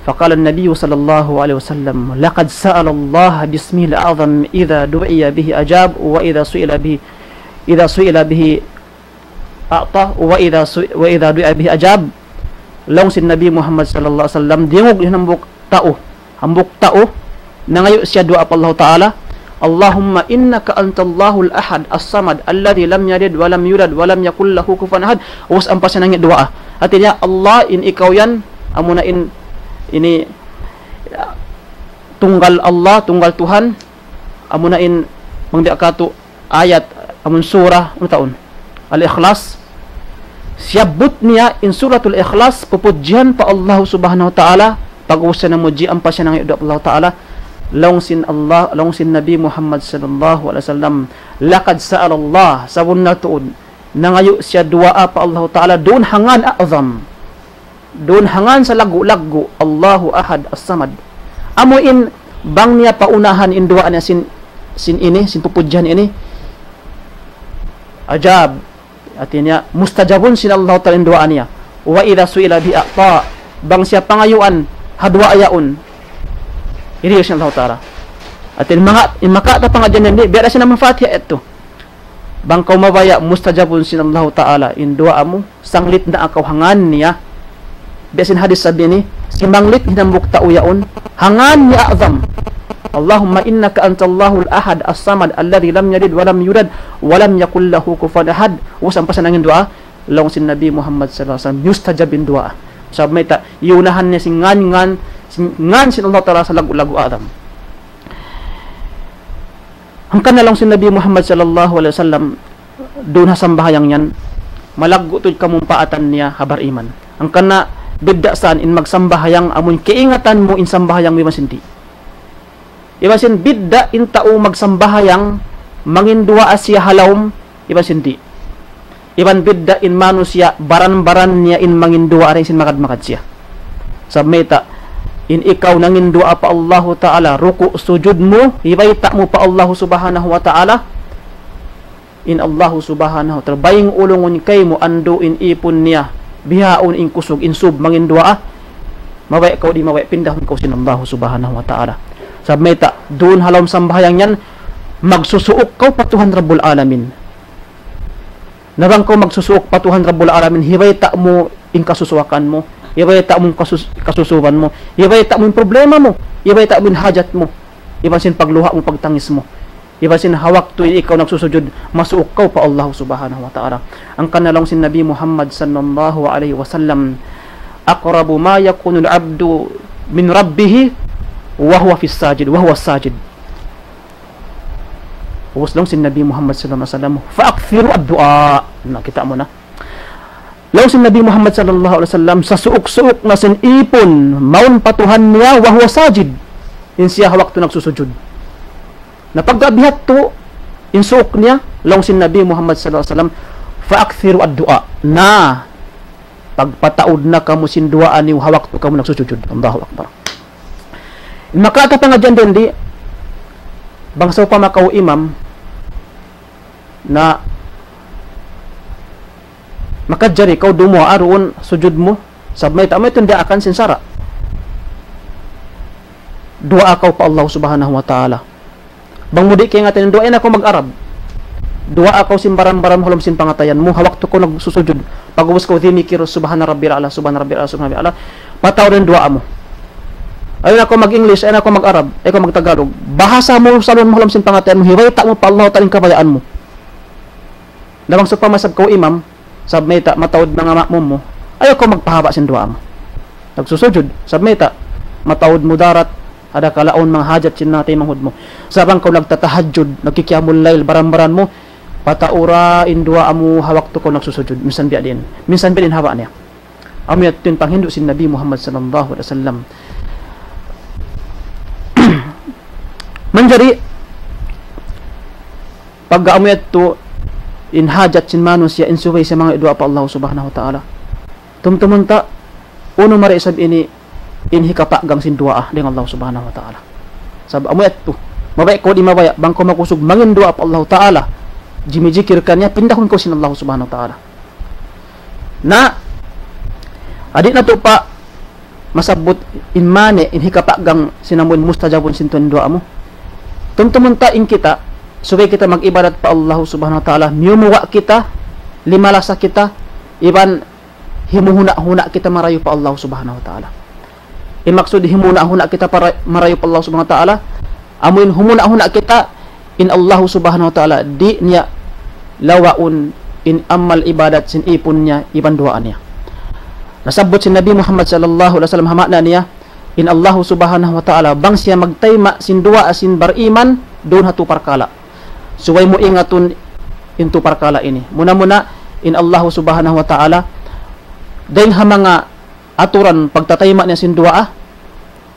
فقال النبي صلى الله عليه وسلم: لقد سأل الله باسمه الأعظم إذا دعي به أجاب وإذا سئل به، إذا سئل به أعطى وإذا سئ-، وإذا دعي به أجاب. Laung sin Nabi Muhammad sallallahu alayhi wasallam, diyungug in hambuuk tau. Hambuuk tau, nangayu' siya duwaa pa Allahu Ta'ala. اللهم إنك أنت الله الأحد الصمد الذي لم يلد ولم يولد ولم يكن له كفوا أحد. Ubus ampa siya nangayu' duwaa. Hāti niya, Allah in ikaw yan, amuna in, ini, tunggal Allah, tunggal Tuhan, amuna in, bang di' katu' ayat, amun surah, unu taun? Al-Ikhlas. Siyabbut niya in Suratul Ikhlas, pupudjihan pa Allah Subhanahu wa Ta'ala, pag-ubus siya namudji, ampa siya nangayu' duwaa pa Allah Ta'ala, laung sin Allah, laung sin Nabi Muhammad sallallahu alayhi wasallam, لقد سأل الله, sabunnal tuud, nangayu' siya duwaa pa Allah Ta'ala, duun ha ngan a'zam. Duun ha ngan salaggu'-laggu', Allahu Ahad As-Samad. Amu in bang niya paunahan in duwaa niya sin, sin ini, sin pupudjihan ini. Ajab. Hāti niya, mustajabun sin Allahu Ta'ala in duwaa niya. وإذا سئل به أعطى. Bang siya pangayuan, ha duwaa yaun. Hirihil sin Allahu Ta'ala. Hāti niya, manga, in makawa' ta pangadjian ini, biya' da sin amun Fatiha yadtu. Bang kaw mabaya' mustajabun sin Allahu Ta'ala in duwaa mu, sanglit na kaw ha ngan niya. Biya' sin hadith sabi ini, simanglit in hambuuk tau yaun, ha ngan niya a'zam. اللهم إنك أنت الله الأحد الصمد الذي لم يلد ولم يولد ولم يكن له كفوا أحد. Ubus ampa siya nangayu' duwaa, laung sin Nabi Muhammad sallallahu alayhi wasallam, mustajab in duwaa. Sabab mayta', iyunahan niya sin ngan, ngan, sin, ngan sin Allah Ta'ala salaggu'-laggu' a'zam. Hangkan na laung sin Nabi Muhammad sallallahu alayhi wasallam, duun ha sambahayang yan, malaggu' tuud kamumpaatan niya ha bariman. Hangkan na bidda' sa in magsambahayang amun kaingatan mu in sambahayang mu iban sin di'. Iban sin bidda' in tau magsambahayang, mangin duwaa siya ha lawm, iban sin di'. Iban bidda' in manusiya', baran-baran niya in mangin duwaa dayn sin magad-magad siya. Sabab mayta', in ikaw nangin duwaa pa Allahu Ta'ala, ruku' sujud mu, hibayta' mu pa Allahu Subhanahu wa Ta'ala, in Allahu Subhanahu wa Ta'ala, baying ulungun kaymu andu' in ipun niya, bihaun in kusug, in sub, mangin duwaa, mabaya' kaw di' mabaya', pindahun kaw sin Allahu Subhanahu wa Ta'ala. Sabab mayta', duun ha lawm sambahayang yan, magsusuuk kaw pa Tuhan Rabbul Alamin. Na bang kaw magsusuuk pa Tuhan Rabbul Alamin, hibayta' mu in kasusuwakan mu, hibayta' mu in kasus-, kasusuban mu, hibayta' mu in problema mu, hibayta' mu in hajat mu, iban sin pagluha' mu, pagtangis mu. Iban sin ha waktu in ikaw nagsusujud, masuuk kaw pa Allah Subhanahu wa Ta'ala. Hangkan na laung sin Nabi Muhammad sallallahu alayhi wasallam, أقرب ما يكون العبد من ربه وهو في الساجد، وهو ساجد. Ubus laung sin Nabi Muhammad sallallahu alayhi wasallam, فأكثروا الدعاء. Na, kita' mu na. Laung sin Nabi Muhammad sallallahu alayhi wasallam, sasuuk-suuk na sin ipun, mawn pa Tuhan niya, وهو ساجد. In siya ha waktu nagsusujud. Na pagka biya' hādtu, in suuk niya, laung sin Nabi Muhammad sallallahu alayhi wasallam, فأكثروا الدعاء. Na, pagpataud na kamu sin duwaa niyu ha waktu kamu nagsusujud. Allahu Akbar. In makawa' ta pangadjian dayn di, bang sawpama kaw imam, na makajari kaw dumuwaa duun sujud mu, sabab mayta', mayta' in daakan sin sara'. Duwaa kaw pa Allah Subhanahu wa Ta'ala. Bang mu di' kaingatan in duwaa, ayaw na kaw mag-Arab. Duwaa kaw sin baran-baran mu ha lawm sin pangatayan mu, ha waktu kaw nagsusujud. Pag-ubus kaw dimikir, سبحان ربي الأعلى، سبحان ربي الأعلى، سبحان ربي الأعلى. Pataud in duwaa mu. Ayaw na kaw mag-English, ayaw na kaw mag-Arab, ayaw kaw mag-Tagalog. Bahasa mu, salun mu ha lawm sin pangatayan mu, hibayta' mu pa Allah Ta'ala in kabayaan mu. Na bang sawpama isab kaw imam, sabab mayta', mataud manga ma'mum mu, ayaw kaw magpahaba' sin duwaa mu. Nagsusujud, sabab mayta', mataud mudarat, adakala awn manga hajat sin manga taymanghud mu. Sabab bang kaw nagtatahajjud, nagkikiyamul layl, baran-baran mu, pataura in duwaa mu ha waktu kaw nagsusujud. Minsan biya' diin. Minsan biya' diin hawa niya. Amu yadtu in panghindu' sin Nabi Muhammad sallallahu alayhi wasallam. Manjari, pagga amu yadtu in hajat sin manusiya' in subay siya mangayu' duwaa pa Allah Subhanahu wa Ta'ala. Tumtumun ta, unu mari isab ini in hikapagang sin duwaa dayn Allah Subhanahu wa Ta'ala. Sabab amu yadtu, mabaya' kaw di' mabaya', bang kaw makusug mangin duwaa pa Allah Ta'ala, jimijikir kaniya, pindahun kaw sin Allah Subhanahu wa Ta'ala. Na, di' natu' pa masabbut in mani', in hikapagang sin amuin mustajabun sin tuud in duwaa mu. Tumtumun ta in kita, subay kita mag-ibadat pa Allah Subhanahu wa Ta'ala, miyumuwa' kita, limalasa kita, iban himuhuna'-huna' kita marayaw pa Allah Subhanahu wa Ta'ala. In maksud himuhuna'-huna' kita para, marayaw pa Allah Subhanahu wa Ta'ala, amuin humuna'-huna' kita in Allah Subhanahu wa Ta'ala, di' niya lawaun in amal ibadat sin ipun niya iban duwaa niya. Nasabbut sin Nabi Muhammad sallallahu alayhi wasallam ha ma'na niya, in Allah Subhanahu wa Ta'ala, bang siya magtayma' sin duwaa sin bariman, duun ha tu parkala'. Subay mu ingatun in tu parkala' ini. Muna-muna, in Allah Subhanahu wa Ta'ala, dayn ha manga aturan pagtatayma' niya sin duwaa,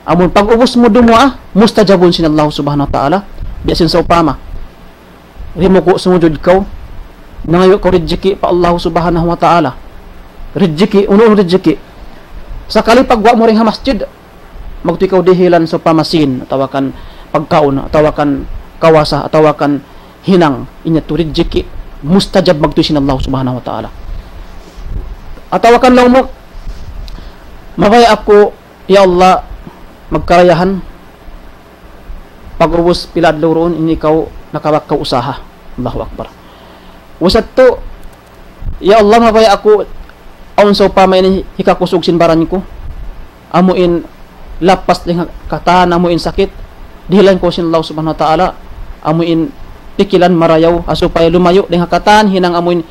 amun pag-ubus mu dumuwaa, mustajabun sin Allah Subhanahu wa Ta'ala, biya' sin sawpama. Rimuku' sumujud kaw, nangayu' kaw rijiki' pa Allah Subhanahu wa Ta'ala. Rijiki', unu-unu rijiki'. Sakali pagguwa' mu dayn ha masjid, magtuy kaw dihilan sawpama sin, atawa kan pagkaun, atawa kan kawasa, atawa kan hinang, in yadtu rijiki', mustajab magtuy sin Allah Subhanahu wa Ta'ala. Atawa kan laung mu, mabaya' aku, ya Allah, magkarayahan, pag-ubus pila adlaw duun, in ikaw nakabak kaw usaha. Allahu Akbar. Usat tu, ya Allah, mabaya' aku, awn sawpama ini hikakusug sin baran ku. Amuin lapas dayn ha katan, amuin sakit. Dihilan kaw sin Allah Subhanahu wa Ta'ala, amuin pikilan marayaw, ha supaya lumayu' dayn ha katan, hinang amuin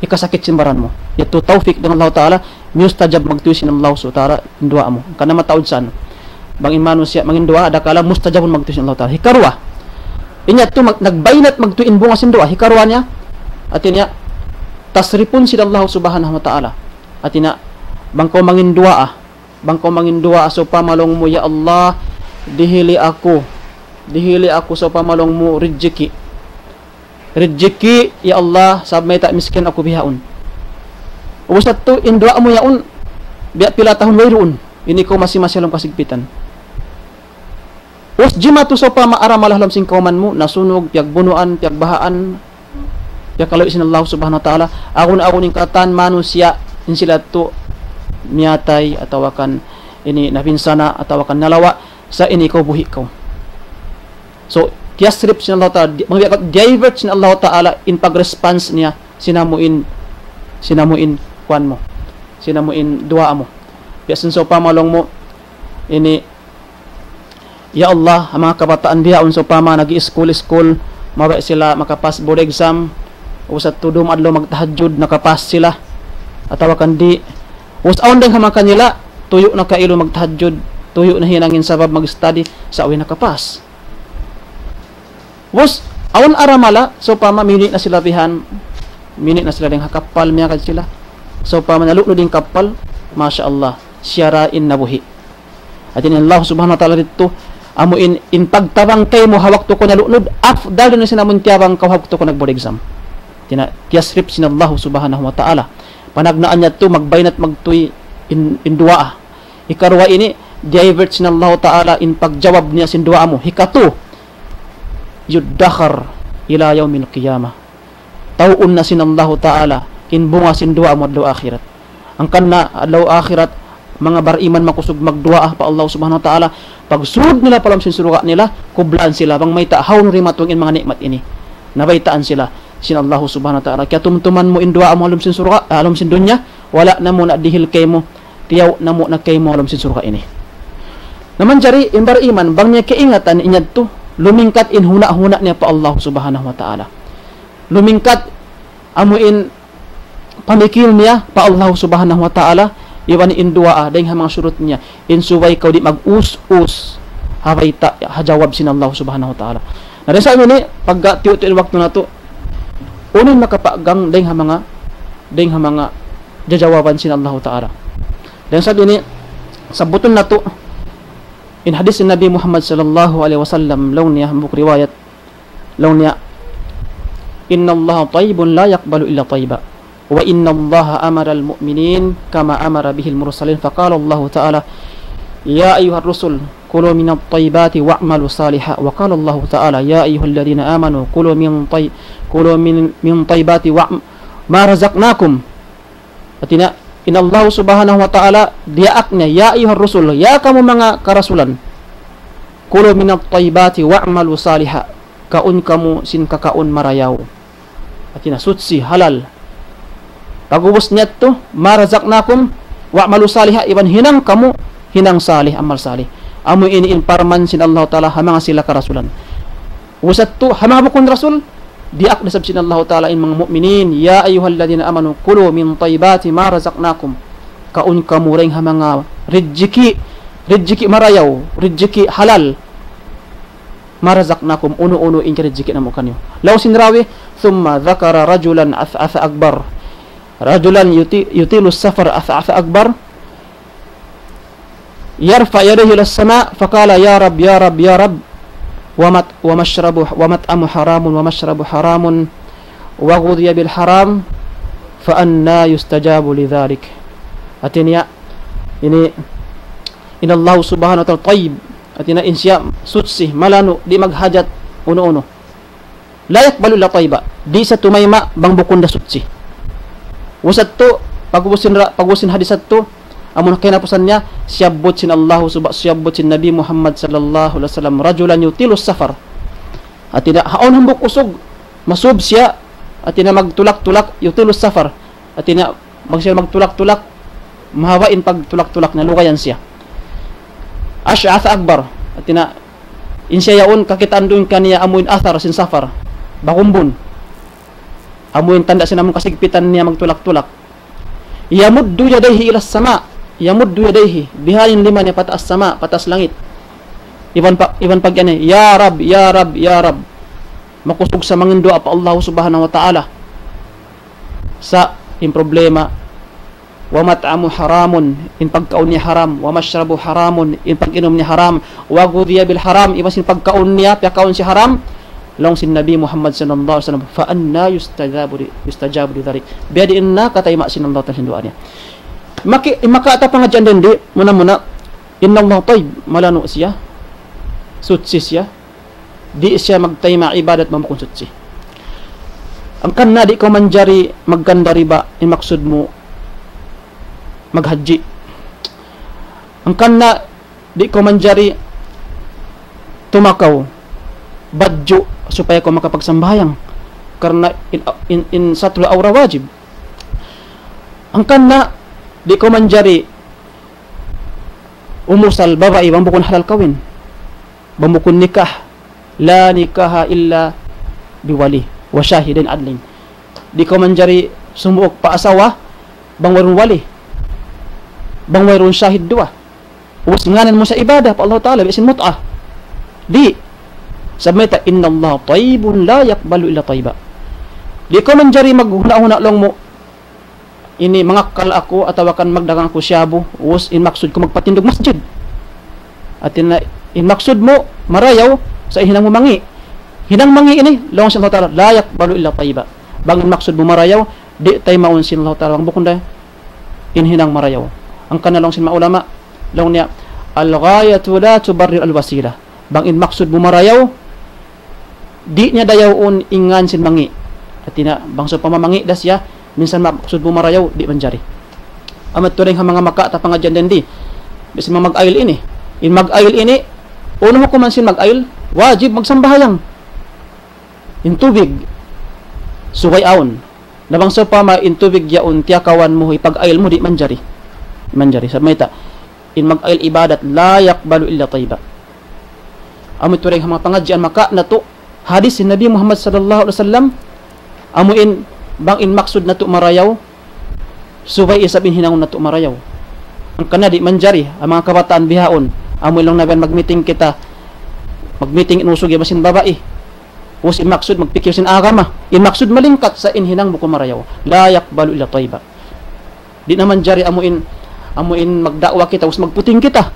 hikasakit sin baran mu. Yadtu tawfik dayn Allah Ta'ala, mustajab magtuy sin Allah Subhanahu wa Ta'ala in duwaa mu. Karna' mataud san. Bang in manusiya' mangin duwaa, adakala mustajabun magtuy sin Allah Ta'ala. Hikaruwa. In yadtu mag-, nagbaynat magtuy in bunga sin duwaa. Hikaruwa niya, hati niya, tasripun sin Allah Subhanahu wa Ta'ala. Hati niya, bang kaw mangin duwaa, bang kaw mangin duwaa, sawpama laung mu, "Ya Allah, dihili aku, dihili aku sawpama laung mu rijiki'. Rijiki', ya Allah, sabab mayta' miskin aku bihaun." Ubus yadtu, in duwaa mu yaun, biya' pila tahun wayruun. Ini kaw masi-masi ha lawm kasigpitan. Ubus jimatu sawpama aramala ha lawm sin kawman mu, nasunug, piyagbunuan, piyagbahaan, piyakaluy sin Allah Subhanahu wa Ta'ala, agun-agun in katan manusiya', in sila tu miyatay, atawa kan ini napinsana', atawa kan nalawa', sa' ini kaw buhi' kaw. So, tiyasrip sin Allah Ta'ala, di-, mangbiya' ka, divert sin Allah Ta'ala in pag-response niya, sin amuin, sin amuin, kuwan mu, sin amuin duwaa mu. Biya' sin sawpama laung mu, ini, "Ya Allah, ha manga kabataan bihaun sawpama nag-i-school-school, mabaya' sila makapass board exam, ubus yadtu dum adlaw magtahajjud, nakapass sila, atawa kan di'. Ubus awn dayn ha manga kanila, tuyu' na kailu magtahajjud, tuyu' na hinang in sabab mag-study, sa' way nakapass." Ubus, awn aramala, sawpama miyuni' na sila bihan, miyuni' na sila dayn ha kappal, miyagad sila. Sawpama nalunud in kappal, masha Allah, siya ra in nabuhi'. Hati niya Allah Subhanahu wa Ta'ala didtu, amu in, in pagtabang kaymu ha waktu kaw nalunud, afdal dayn ha sin amu in tiyabang kaw ha waktu kaw nag-board exam. Hati niya, tiyasrip sin Allah Subhanahu wa Ta'ala. Panagnaan niya tu, magbaynat magtuy in, in duwaa. Hikaruwa ini, divert sin Allah Ta'ala in pagjawab niya sin duwaa mu. Hikatu, يدخر إلى يوم القيامة. Tauun na sin Allahu Ta'ala in bunga sin duwaa mu adlaw akhirat. Hangkan na adlaw akhirat, manga bariman makusug magduwaa pa Allah Subhanahu wa Ta'ala, pagsud nila pa lawm sin surga' nila, kublaan sila, bang mayta' hawnu dimatung in manga ni'mat ini. Nabaytaan sila sin Allah Subhanahu wa Ta'ala, "Kiyatumtuman mu in duwaa mu ha lawm sin surga', ha lawm sin dunya, wala' namu' na dihil kaymu, tiyaw' namu' na kaymu ha lawm sin surga' ini." Na manjari in bariman, bang niya kaingatan in yadtu, lumingkat in huna'-huna' niya pa Allah Subhanahu wa Ta'ala. Lumingkat amu in pamikil niya pa Allah Subhanahu wa Ta'ala, iban in duwaa, dayng ha manga shurut niya, in subay kaw di' mag-us-us ha bayta', ha jawab sin Allah Subhanahu wa Ta'ala. Na, dayn sa amu ini, pagka tiyu'-tiyu' in waktu natu', Unu in makapagang dayng ha manga, dayng ha manga jajawaban sin Allahu Ta'ala. Dayn ha sabab ini, sabbutun natu', in hadith sin Nabi Muhammad sallallahu alayhi wasallam, laung niya, hambuuk riwayat, laung niya, إن الله طيب لا يقبل إلا طيبا، وإن الله أمر المؤمنين كما أمر به المرسلين، فقال الله تعالى: يا أيها الرسل كلوا من الطيبات واعملوا صالحا، وقال الله تعالى: يا أيها الذين آمنوا كلوا من طي-، كلوا من، من طيبات وع-، ما رزقناكم. Hāti niya, in Allah Subhanahu wa Ta'ala, diyaak niya, يا أيها الرسل, ya kamu manga karasulan, كلوا من الطيبات واعملوا صالحا, kaun kamu sin kakaun marayaw. Hāti niya, suchi, halal. Pag'ubus niya yadtu, ما رزقناكم واعملوا صالحا, iban hinang kamu, hinang salih, amal salih. Amu ini in parman sin Allah Ta'ala ha manga sila karasulan. Ubus yadtu, ha manga bukun rasul, diyaak da isab sin Allah Ta'ala in manga mu'minin, يا أيها الذين آمنوا كلوا من طيبات ما رزقناكم. Kaun kamu dayng ha manga rijiki', rijiki' marayaw, rijiki' halal. ما رزقناكم, unu-unu in kirijiki' namu' kaniyu. Laung sin rawi, ثم ذكر رجلا أشعث أغبر، رجلا يطي-، يطيل السفر أشعث أغبر، يرفع يديه إلى السماء فقال: يا رب، يا رب، يا رب، ومط-، ومشرب، ومطعم حرام، ومشرب حرام، وغذي بالحرام، فأنى يستجاب لذلك. Hāti niya, ini, إن الله سبحانه وتعالى طيب. Hāti niya, in siya suchi, malanu', di' maghajat unu-unu. لا يقبل إلا طيبا. Di' siya tumayma' bang bukun da suchi. Ubus yadtu, pag'ubus sin ra-, pag'ubus sin hadith yadtu, amun kahinapusan niya, siyabbut sin Allah subha-, siyabbut sin Nabi Muhammad sallallahu alayhi wasallam, رجلا يطيل السفر. Hāti niya, awn hambuuk usug, masub siya, hāti niya magtulak-tulak, يطيل السفر. Hāti niya, bang siya magtulak-tulak, mahaba' in pagtulak-tulak niya, lugayan siya. أشعث أغبر. Hāti niya, in siya yaun kakitaan duun kaniya amu in athar sin safar. Bagumbun. Amu in tanda' sin amu in kasigpitan niya magtulak-tulak. يمد يديه إلى السماء. يمد يديه. Bihaun in lima niya pataas sama, pataas langit. Iban pa-, iban pag-iyan niya, يا رب، يا رب، يا رب. Makusug siya mangayu' duwaa pa Allah Subhanahu wa Ta'ala. Sa' in problema, ومطعمه حرام, in pagkaun niya haram, ومشربه حرام, in pag-inum niya haram, وغذي بالحرام, iban sin pagkaun niya, piyakaun siya haram, laung sin Nabi Muhammad sallallahu alayhi wasallam, فأنى يستجاب ل-، يستجاب لذلك. Biyadiin na katayma'an sin Allah Ta'ala sin duwaa niya. Maki-, makawa' ta pangadjian dindi, muna-muna, إن الله طيب, malanu' siya, suchi siya, di' siya magtayma' ibadat bang bukun suchi. Hangkan na di' kaw manjari magganda riba, in maksud mu maghajji. Hangkan na di' kaw manjari tumakaw badju' supaya kaw makapagsambahayang. Karna' in, in, in satrul awra wajib. Hangkan na di' kaw manjari umusal babai bang bukun halal kawin. Bang bukun nikah, لا نكاح إلا بولي وشاهدين عدلين. Di' kaw manjari sumuuk pa asawa, bang wayruun wali. Bang wayruun shahid duwa. Ubus ngānan mu sa ibadah pa Allah Ta'ala, biya' sin mut'ah. Di'. Sabab mayta', إن الله طيب لا يقبل إلا طيبا. Di' kaw manjari maghuna'-huna' laung mu, ini mangakkal aku atawa kan magdagang aku shabu, ubus in maksud ku magpatindug masjid. Hāti niya, in maksud mu marayaw, sa' hinang mu mangi'. Hinang mangi' ini, laung sin Allah Ta'ala, لا يقبل إلا طيبا. Bang in maksud mu marayaw, di' taymaun sin Allah Ta'ala, bang bukun da in hinang marayaw. Hangkan na laung sin manga ulama, laung niya, الغاية لا تبرر الوسيلة. Bang in maksud mu marayaw, di' niya dayawun in ngān sin mangi'. Hāti niya, bang sawpama mangi' da siya, minsan maksud mu marayaw, di' manjari. Amu yadtu dayn ha manga makawa' ta pangadjian dindi. Biya' sin manga mag-ayil ini. In mag-ayil ini, unu hukuman sin mag-ayil, wajib magsambahayang. In tubig, subay awn. Na bang sawpama in tubig yaun tiyakawan mu, hipag-ayil mu, di' manjari. Manjari. Sabab mayta', in mag-ayil ibadat, لا يقبل إلا طيبا. Amu yadtu dayn ha manga pangadjian makawa' natu', hadith sin Nabi Muhammad sallallahu alayhi wasallam, amu in, bang in maksud natu' marayaw, subay isab in hinangun natu' marayaw. Hangkan na di' manjari, in manga kabataan bihaun, amu in laung nila magmiting kita, magmiting in usug iban sin babai. Ubus in maksud magpikil sin agama. In maksud malingkat sa' in hinang bukun marayaw. لا يقبل إلا طيبا. Di' na manjari amu in, amu in magda'wa kita, ubus magputing kita.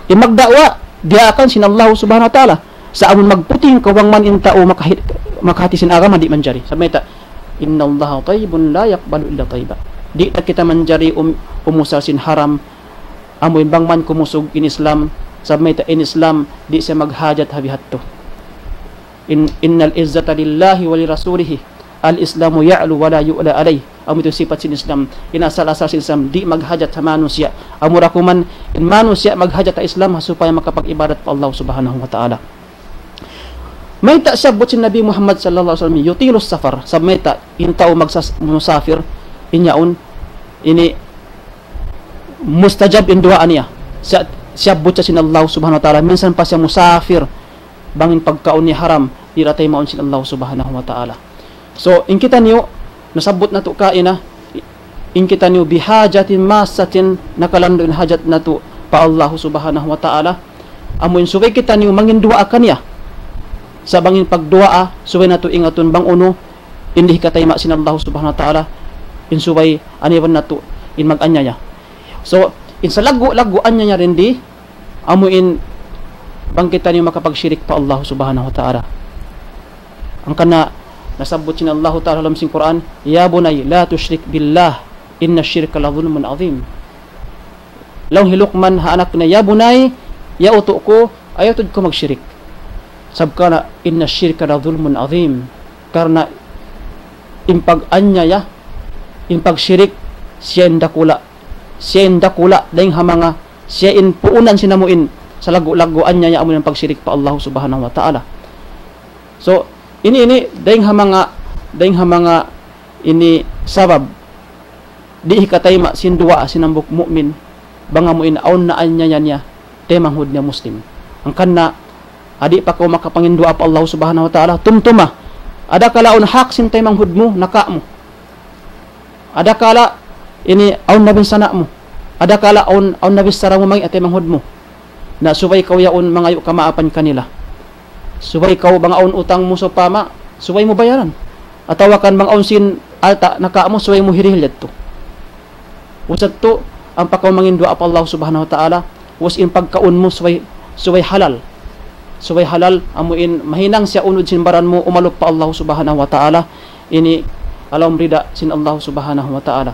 In magda'wa, diyaakan sin Allah Subhanahu wa Ta'ala. Sa' amun magputing kaw bang man in tau makahi-, makahati sin agama, di' manjari. Sabab mayta', إن الله طيب لا يقبل إلا طيبا. Di' na kita manjari um-, umusal sin haram, amu in bang man kumusug in Islam, sabab mayta' in Islam, di' siya maghajat ha biha' yadtu. In, إن العزة لله ولرسوله، الإسلام يعلو ولا يعلى عليه. Amu yadtu sipat sin Islam. In asal-asal sin Islam, di' maghajat ha manusiya'. Amura kuman, in manusiya' maghajat ha Islam, ha supaya makapag-ibadat pa Allah Subhanahu wa Ta'ala. Mayta' siyabbut sin Nabi Muhammad sallallahu alayhi wasallam, يطيل السفر. Sabab mayta', in tau magsas-, musafir, in yaun, ini mustajab in duwaa niya. Siya, siyabbut siya sin Allah Subhanahu wa Ta'ala. Minsan pa siya musafir, bang in pagkaun niya haram, di' da taymaun sin Allah Subhanahu wa Ta'ala. So, in kitaniyu, nasabbut natu' kaina, in kitaniyu بحاجة ماسة, nakalandu' in hajat natu' pa Allah Subhanahu wa Ta'ala. Amu in subay kitaniyu mangin duwaa kaniya. Sa' bang in pagduwaa, subay natu' ingatun bang unu, in di' hikatayma' sin Allah Subhanahu wa Ta'ala, in subay aniban natu', in mag-anyaya. So, in salaggu'-laggu' anyaya dindi, amu in bang kitaniyu makapagshirik pa Allah Subhanahu wa Ta'ala. Hangkan na nasabbut sin Allah Ta'ala ha lawm sin Qur'an, يا بني لا تشرك بالله إن الشرك لظلم عظيم. Laung hi Luqman ha anak niya, "Ya bunay, ya utu' ku, ayaw tuud kaw magshirik. Sabab kana, إن الشرك لظلم عظيم." Karna' in pag-anyaya, in pagshirik, siya in dakula'. Siya in dakula', dayng ha manga, siya in puunan sin amu in, salaggu'-laggu' anyaya amu in pagshirik pa Allah Subhanahu wa Ta'ala. So, ini, ini, dayng ha manga, dayng ha manga ini sabab, di' hikatayma' sin duwaa sin hambuuk mu'min, bang amu in awn naanyaya niya, taymanghud niya Muslim. Hangkan na, adi' pa kaw makapanginduwaa pa Allah Subhanahu wa Ta'ala, tumtuma. Adakala awn hak sin taymanghud mu, naka' mu. Adakala ini awn nabinsana' mu. Adakala awn, awn nabinsara mu manga taymanghud mu. Na subay kaw yaun mangayu' kamaapan kanila. Subay kaw bang awn utang mu sawpama, subay mu bayaran. Atawa kan bang awn sin alta' naka' mu, subay mu hirihil yadtu. Usat tu, ampa kaw manginduwaa pa Allah Subhanahu wa Ta'ala, ubus in pagkaun mu subay, subay halal. Subay halal, amu in mahinang siya unud sin baran mu, umalup pa Allah Subhanahu wa Ta'ala, ini ha lawm rida sin Allah Subhanahu wa Ta'ala.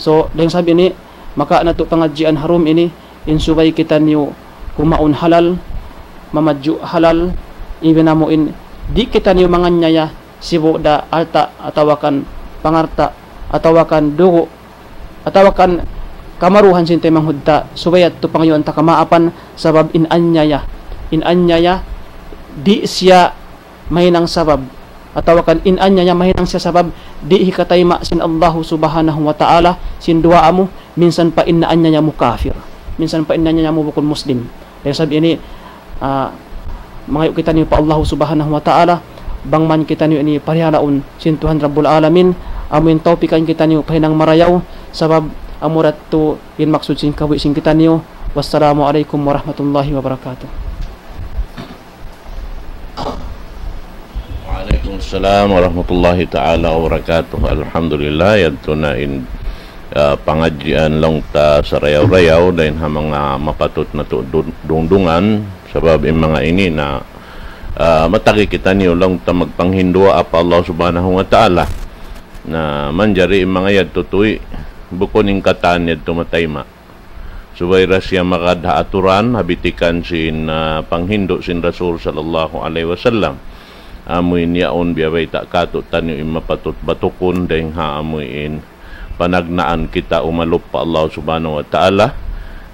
So, dayng sabab ini, maka natu' pangadjian ha dum ini, in subay kitaniyu kumaun halal, mamadju' halal, iban amu in di' kitaniyu manganyaya, sibu' da alta', atawa kan pangalta', atawa kan dugu', atawa kan kamaruhan sin taymanghud ta, subay yadtu pangayuan ta kamaapan, sabab in anyaya, in anyaya, di' siya mahinang sabab, atawa kan in anyaya mahinang siya sabab, di' hikatayma' sin Allahu Subhanahu wa Ta'ala, sin duwaa mu, minsan pa in naanyaya mu kafir, minsan pa in naanyaya mu bukun Muslim. Dayng sabab ini, ah, mangayu' kitaniyu pa Allahu Subhanahu wa Ta'ala, bang man kitaniyu ini parihalaun sin Tuhan Rabbul Alamin, amu in tawpikan kitaniyu pa hinang marayaw, sabab amura yadtu in maksud sin kabuhi' sin kitaniyu. Wassalamu alaykum warahmatullahi wabarakatuh. Wa alaykum salam warahmatullahi ta'ala wabarakatuh. Alhamdulillah, yadtu na in, ah, pangadjian laung ta sarayaw-rayaw, dayn ha manga mapatut natu' dun-, dungdungan, sabab in manga ini na, ah, matagi kitaniyu laung ta magpanghinduwaa pa Allah Subhanahu wa Ta'ala. Na manjari in manga yadtu tuwi', bukun in katan yadtu matayma'. Subay da siya magad ha aturan, ha bitikan sin, ah, panghindu' sin Rasul sallallahu alayhi wasallam. Amu in yaun biya' bayta' katu'taniyu in mapatut batukun, dayng ha amu in panagnaan kita umalup pa Allah Subhanahu wa Ta'ala.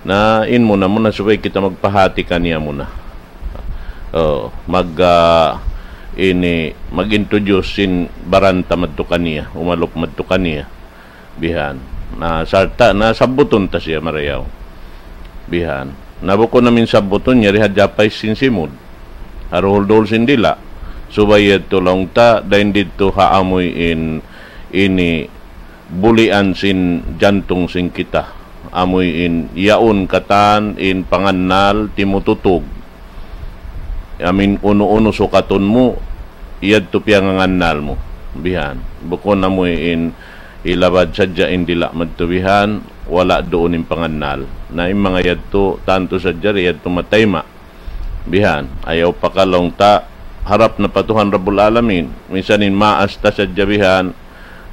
Na in muna-muna subay kita magpahati kaniya muna. Oh, mag, ah, ini, mag-introduce sin baran ta madtu kaniya, umalup madtu kaniya. Bihan. Na, sarta' na sabbutun ta siya marayaw. Bihan. Na bukun amu in sabbutun, yari hadja pa sin simud. Ha duhul-duhul sin dila'. Subay yadtu laung ta, dayn didtu ha amuin ini bulian sin jantung sin kita. Amuin yaun katan in pangannal timututug. Amuin unu-unu sukatun mu, yadtu piyangangannal mu. Bihan. Bukun amu in hilabad sadja in dila' madtu bihan, wala' duun in pangannal. Na in manga yadtu, tantu sadja di' yadtu matayma'. Bihan. Ayaw pa ka laung ta, harap na pa Tuhan Rabbul Alamin. Minsan in maas ta sadja bihan,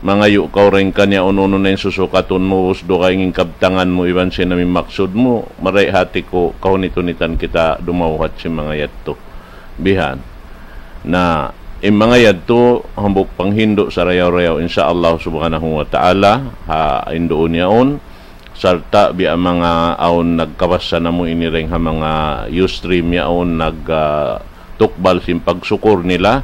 mangayu' kaw dayn kaniya unu-unu na in susukatun mu, ubus dugaing in kabtangan mu, iban sin amu in maksud mu, marayaw hati ku, kahunit-hunitan kita dumawhat sin manga yadtu. Bihan. Na, in manga yadtu, hambuuk panghindu' sarayaw-rayaw, insya Allah subhanahu wa ta'ala, ha, hinduun yaun, sarta' biya' manga awn nagkabasa namu' ini dayn ha manga Ustream yaun nag, ah, tukbal sin pagsukur nila.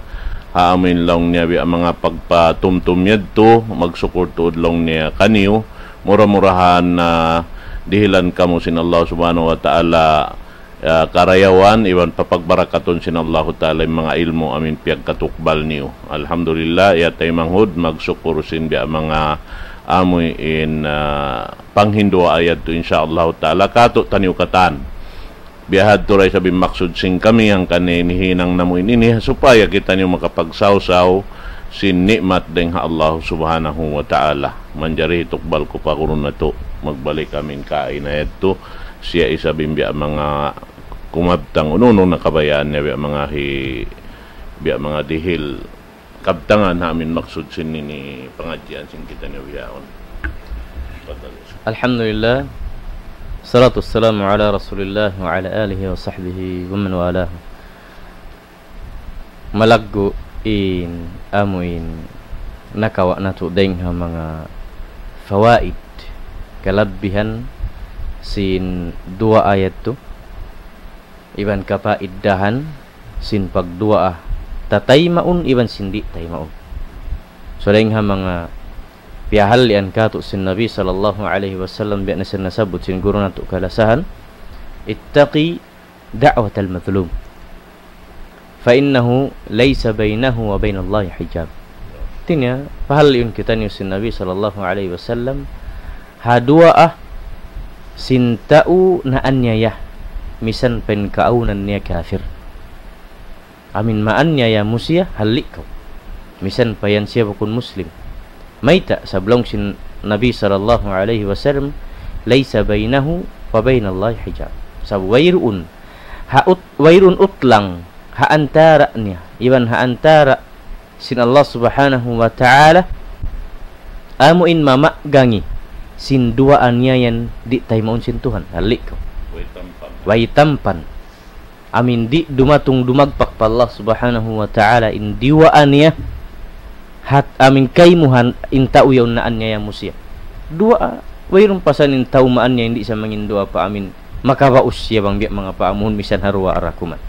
Ha amu in laung niya biya' manga pagpatumtum yadtu, magsukul tuud laung niya kaniyu. Mura-murahan, ah, dihilan kamu sin Allah subhanahu wa ta'ala, ah, karayawan, iban papagbarakatun sin Allahu ta'ala in manga ilmu' amu in piyagkatukbal niyu. Alhamdulillah, ya taymanghud, magsukul sin biya' manga amu in, ah, panghindu' yadtu, insya Allah ta'ala, katu' taniyu katan. Biya' hadtu da isab in maksud sin kami hangkan ini hinang namu' ini, supaya kitaniyu makapagsawsaw sin ni'mat dayn ha Allah subhanahu wa ta'ala. Manjari tukbal ku pa guru natu', magbalik amu in kaina yadtu, siya isab in biya' manga kumabtang unu-unu na kabayaan niya biya' manga hi-, biya' manga dihil kabtangan ha amu in maksud sin ini pangadjian sin kitaniyu bihaun. Tafaddal. الحمد لله. الصلاة والسلام على رسول الله وعلى آله وصحبه ومن والاه. Malaggu' in amu in nakawa' natu' dayn ha manga fawaid, kalabbihan sin duwaa yadtu, iban kapaidahan sin pagduwaa, tataymaun iban sin di' taymaun. So, dayn ha manga piyahallian katu' sin Nabi sallallahu alayhi wasallam, biya' na sin nasabbut sin guru natu' kalasahan, اتق دعوة المظلوم فإنه ليس بينه وبين الله حجاب. Hati niya, pahalliun kitaniyu sin Nabi sallallahu alayhi wasallam, ha duwaa sin tau naanyaya, misan pa in kaawnan niya kafir. Amu in maanyaya mu siya, halli' kaw. Misan pa yan siya bukun Muslim. Mayta', sabab laung sin Nabi sallallahu alayhi wasallam, ليس بينه وبين الله حجاب. Sabab wayruun, ha ut-, wayruun utlang, ha antara' niya, iban ha antara' sin Allah subhanahu wa ta'ala, amu in mamagangi sin duwaa niya yan di' taymaun sin Tuhan. Halli' kaw. Way tampan. Way tampan. Amu in di' dumatung dumagpak pa Allah subhanahu wa ta'ala in duwaa niya, hat amu in kaymuhan in tau yaun naanyaya mu siya. Duwaa, wayruun pasan in tau maanyaya di' sa mangin duwaa pa amu in makabaus siya bang biya' manga paamuhun misan ha duwaa ra kuman.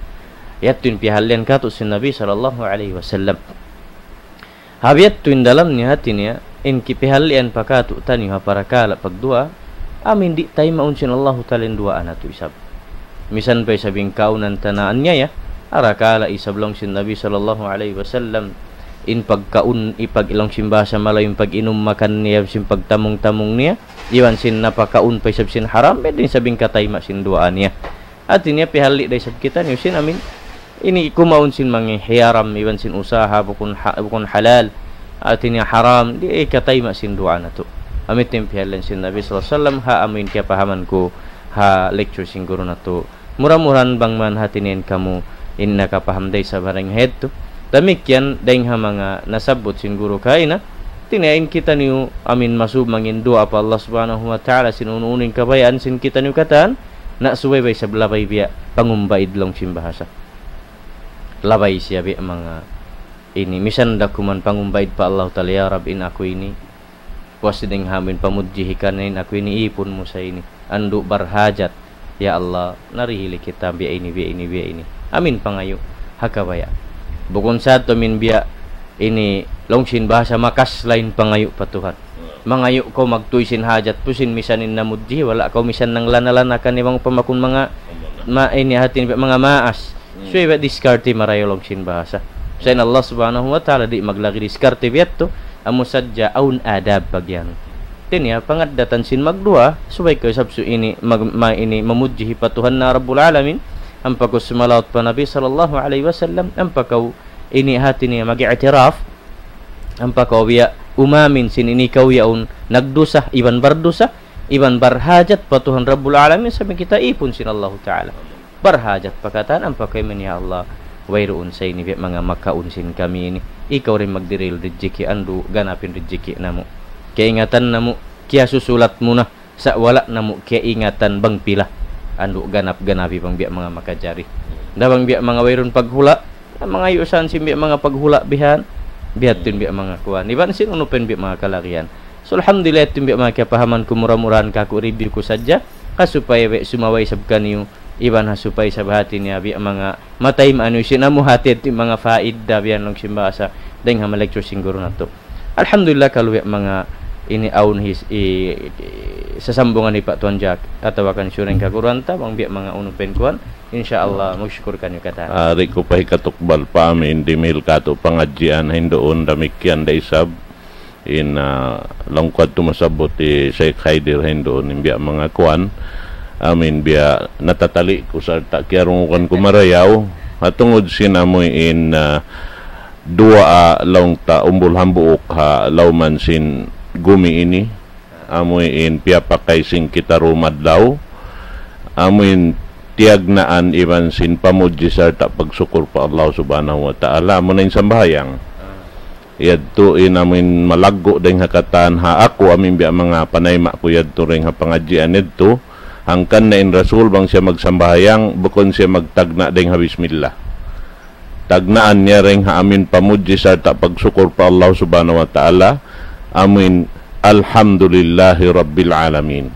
Yadtu in piyahallian katu' sin Nabi sallallahu alayhi wasallam. Ha biya' yadtu in dalam niya hati niya, in kipihallian pa katu' taniyu ha parakala' pagduwaa, amu in di' taymaun sin Allahu ta'ala in duwaa natu' isab. Misan pa isab in kaawnan ta naanyaya, arakala' isab laung sin Nabi sallallahu alayhi wasallam, in pagkaun, ipag-, laung sin bahasa Malayu, in pag-inum makan niya, sin pagtamung-tamung niya, iban sin napakaun pa isab sin haram, biyadiin isab in katayma' sin duwaa niya. Hati niya pihalli' da isab kitaniyu sin amu in ini kumaun sin manga hiyaram iban sin usaha bukun ha-, bukun halal. Hati niya haram, di' katayma' sin duwaa natu'. Amu in pihallian sin Nabi sallallahu alayhi wasallam, ha amu in kiyapahaman ku ha lecture sin guru natu'. Mura-murahan bang man hati niya in kamu in nakapaham da isab ha dayn ha yadtu. Damikkiyan dayn ha manga nasabbut sin guru kaina. Hati niya in kitaniyu amu in masub mangin duwaa pa Allah subhanahu wa ta'ala sin unu-unu in kabayaan sin kitaniyu katan. Na subay bay isab labay biya' pangumbaid laung sin bahasa. Labay siya biya' manga ini. Misan da kuman pangumbaid pa Allah ta'ala, "Ya Rabb, in aku ini, puas dayn ha amu in pamudji hi kaniya, in aku ini ipun mu sa ini. Andu' barhajat. Ya Allah, narihili kita biya' ini, biya' ini, biya' ini." Amu in pangayu'. Ha kabaya'. Bukun sa tuud amu in biya' ini laung sin bahasa makas lain pangayu' pa Tuhan. Mangayu' kaw magtuy sin hajat mu sin misan in namudji, wala' kaw misan nanglana-lana kaniya bang pamakun manga ma-, ini hati niya manga maas. Hmm. Subay ba diskarte marayaw laung sin bahasa. Sa' in Allah subhanahu wa ta'ala di' maglagi' diskarte biya' yadtu, amu sadja awn adab bagiyan. Hati niya, pangaddatan sin magduwaa, subay kaw isab su ini, mag-, ma-, ini, mamudji hi pa Tuhan na Rabbul Alamin, ampa kaw sumalawat pa Nabi sallallahu alayhi wasallam, ampa kaw Ini hati niya mag-i'tiraf, ampa kaw biya' umamin sin ini kaw yaun nagdusa, iban bardusa, iban barhajat pa Tuhan Rabbul Alamin, sabab kita ipun sin Allahu Ta'ala. Barhajat pa katan, ampa kaw iyan, "Ya Allah, wayruun sa ini biya' manga makaun sin kami ini. Ikaw da in magdirihil rijiki', andu' ganapin rijiki' namu'." Kaingatan namu', kiyasusulat mu na, sa' wala' namu' kaingatan bang pila. Andu' ganap-ganapi bang biya' manga makajari. Da bang biya' manga wayruun paghula', na manga yusan sin biya' manga paghula' bihan, biya' tuud biya' manga kuwan. Iban sin unu pa in biya' manga kalagihan. So, alhamdulillah, tuud biya' manga kiyapahaman ku, mura-murahan kaku' review ku sadja. Ka supaya biya' sumaway isab kaniyu, iban ha supaya isab hati niya biya' manga matay maanu sin amu hati tuud manga faida biya' laung sin bahasa, dayng ha ma lecture sin guru natu'. Alhamdulillah, kalu biya' manga ini awn his-, i, i, sasambungan hi Pak Tuan Jack, atawa kan siyu in kaguruhan ta, bang biya' manga unu pa in kuwan, insya Allah, magsukur kaniyu katan. Ari ku pa hikatukbal pa amin, dimihil katu' pangadjian, hinduun, damikkiyan da isab, in, ah, laung ku adtu masabbut hi Sheikh Haidir hinduun, in biya' manga kuwan, amin biya' natatali' ku sarta' kiyarungugan ku marayaw, ha tungud sin amuin, ah, duwaa laung ta umbul hambuuk ha lawman sin gumi ini, amuin piyapakay sin kita dumadlaw, amuin tiyagnaan iban sin pamudji sarta' pagsukur pa Allah Subhanahu wa Ta'ala, amuna in sambahayang. Yadtu in amuin malaggu' dayng ha katan ha aku, amuin biya' manga panayma' ku yadtu dayng ha pangadjian yadtu, hangkan na in Rasul bang siya magsambahayang, bukun siya magtagna' dayng ha bismillah. Tagnaan niya dayng ha amuin pamudji sarta' pagsukur pa Allah Subhanahu wa Ta'ala, amuin Alhamdulillahi Rabbil Alamin.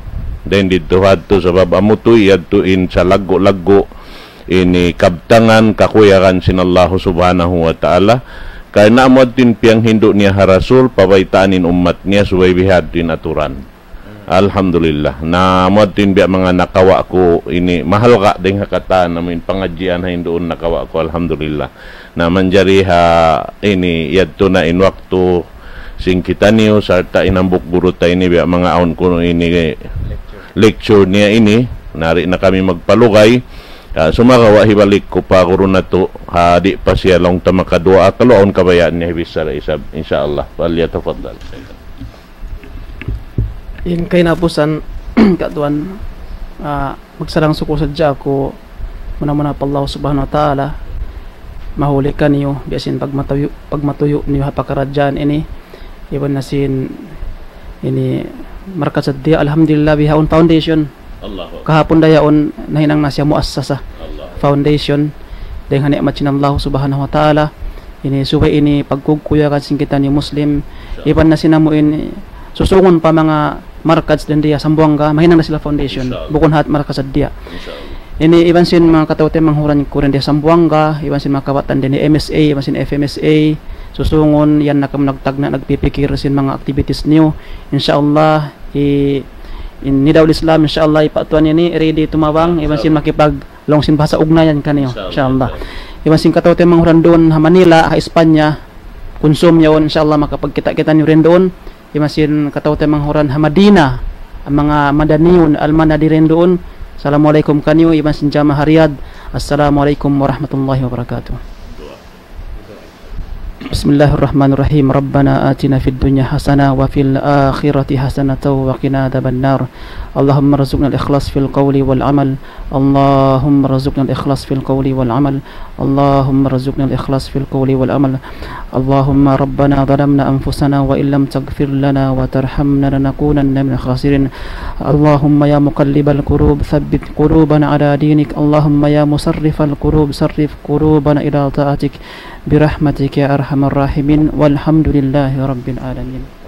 Dayng didtu hadtu sabab amu tuud yadtu in salaggu'-laggu' ini kabtangan kakuyagan sin Allah Subhanahu wa Ta'ala. Karna' amu adtu in piyanghindu' niya ha Rasul, pabaytaan in ummat niya subay bihadtu in aturan. Alhamdulillah. Na, amu adtu in biya' manga nakawa' ku ini, mahalga' dayng ha katan, amuin pangadjian ha hinduun nakawa' ku, alhamdulillah. Na, manjari ha ini, yadtu na in waktu sin kitaniyu, sarta' in hambuuk guru ta ini, biya' manga awn kunu' ini, lecture niya ini, nari na kami magpalugay. Ah, sumagawa' hibalik ku pa guru natu', ha, di' pa siya laung ta makaduwaa, kalu awn kabayaan niya hibichara isab, insya Allah. Falyatafaddal. In kahinapusan, Pak Tuan, ah, magsarang-sukul sadja aku muna-muna pa Allah Subhanahu wa Ta'ala, mahuli kaniyu, biya' sin pagmatuyu', pagmatuyu' niyu ha pakaradjaan ini, iban na sin ini Markaz Ad-Diya, alhamdulillah, bihaun foundation. Allahu Akbar. Kahapun da yaun nahinang na siya muassasa. Allahu Akbar. Foundation, dayng ha ni'mat sin Allah Subhanahu wa Ta'ala. Ini subay ini pagkugkuyagan sin kitaniyu Muslim. Insya Allah. Iban na sin amuin susungun pa manga markaz dayng di ha Zamboanga, mahinang na sila foundation. Insya Allah. Bukun hat markaz Ad-Diya. Insya Allah. Ini iban sin manga kataw-taymanghuran ku dayng di ha Zamboanga, iban sin manga kabatan dayng di M S A, iban sin F M S A, susungun, yan na kamu nagtagna', nagpipikil sin manga activities niyu. Insya Allah, i-, in Nidaul Islam, insya Allah, hi Pak Tuan ini ready tumabang, iban sin makipag- laung sin bahasa ugnayan kaniyu, insya Allah. Insya Allah. Iban sin kataw-taymanghuran duun ha Manila, ha Espanya, Kunsum yaun, insya Allah, makapagkita' kitaniyu dayng duun. Iban sin kataw-taymanghuran ha Madina, manga Madaniyun, Al-Madani dayng duun. Assalamualaikum kaniyu, iban sin jamaah ha Riyadh. Assalamualaikum warahmatullahi wabarakatuh. بسم الله الرحمن الرحيم. ربنا آتنا في الدنيا حسنة وفي الآخرة حسنة وقنا عذاب النار. اللهم ارزقنا الإخلاص في القول والعمل. اللهم ارزقنا الإخلاص في القول والعمل. اللهم ارزقنا الإخلاص في القول والعمل. اللهم ربنا ظلمنا أنفسنا وإن لم تغفر لنا وترحمنا لنكونن من الخاسرين. اللهم يا مقلب القلوب ثبت قلوبنا على دينك. اللهم يا مصرف القلوب صرف قلوبنا إلى طاعتك. برحمتك يا أرحم الراحمين، والحمد لله رب العالمين.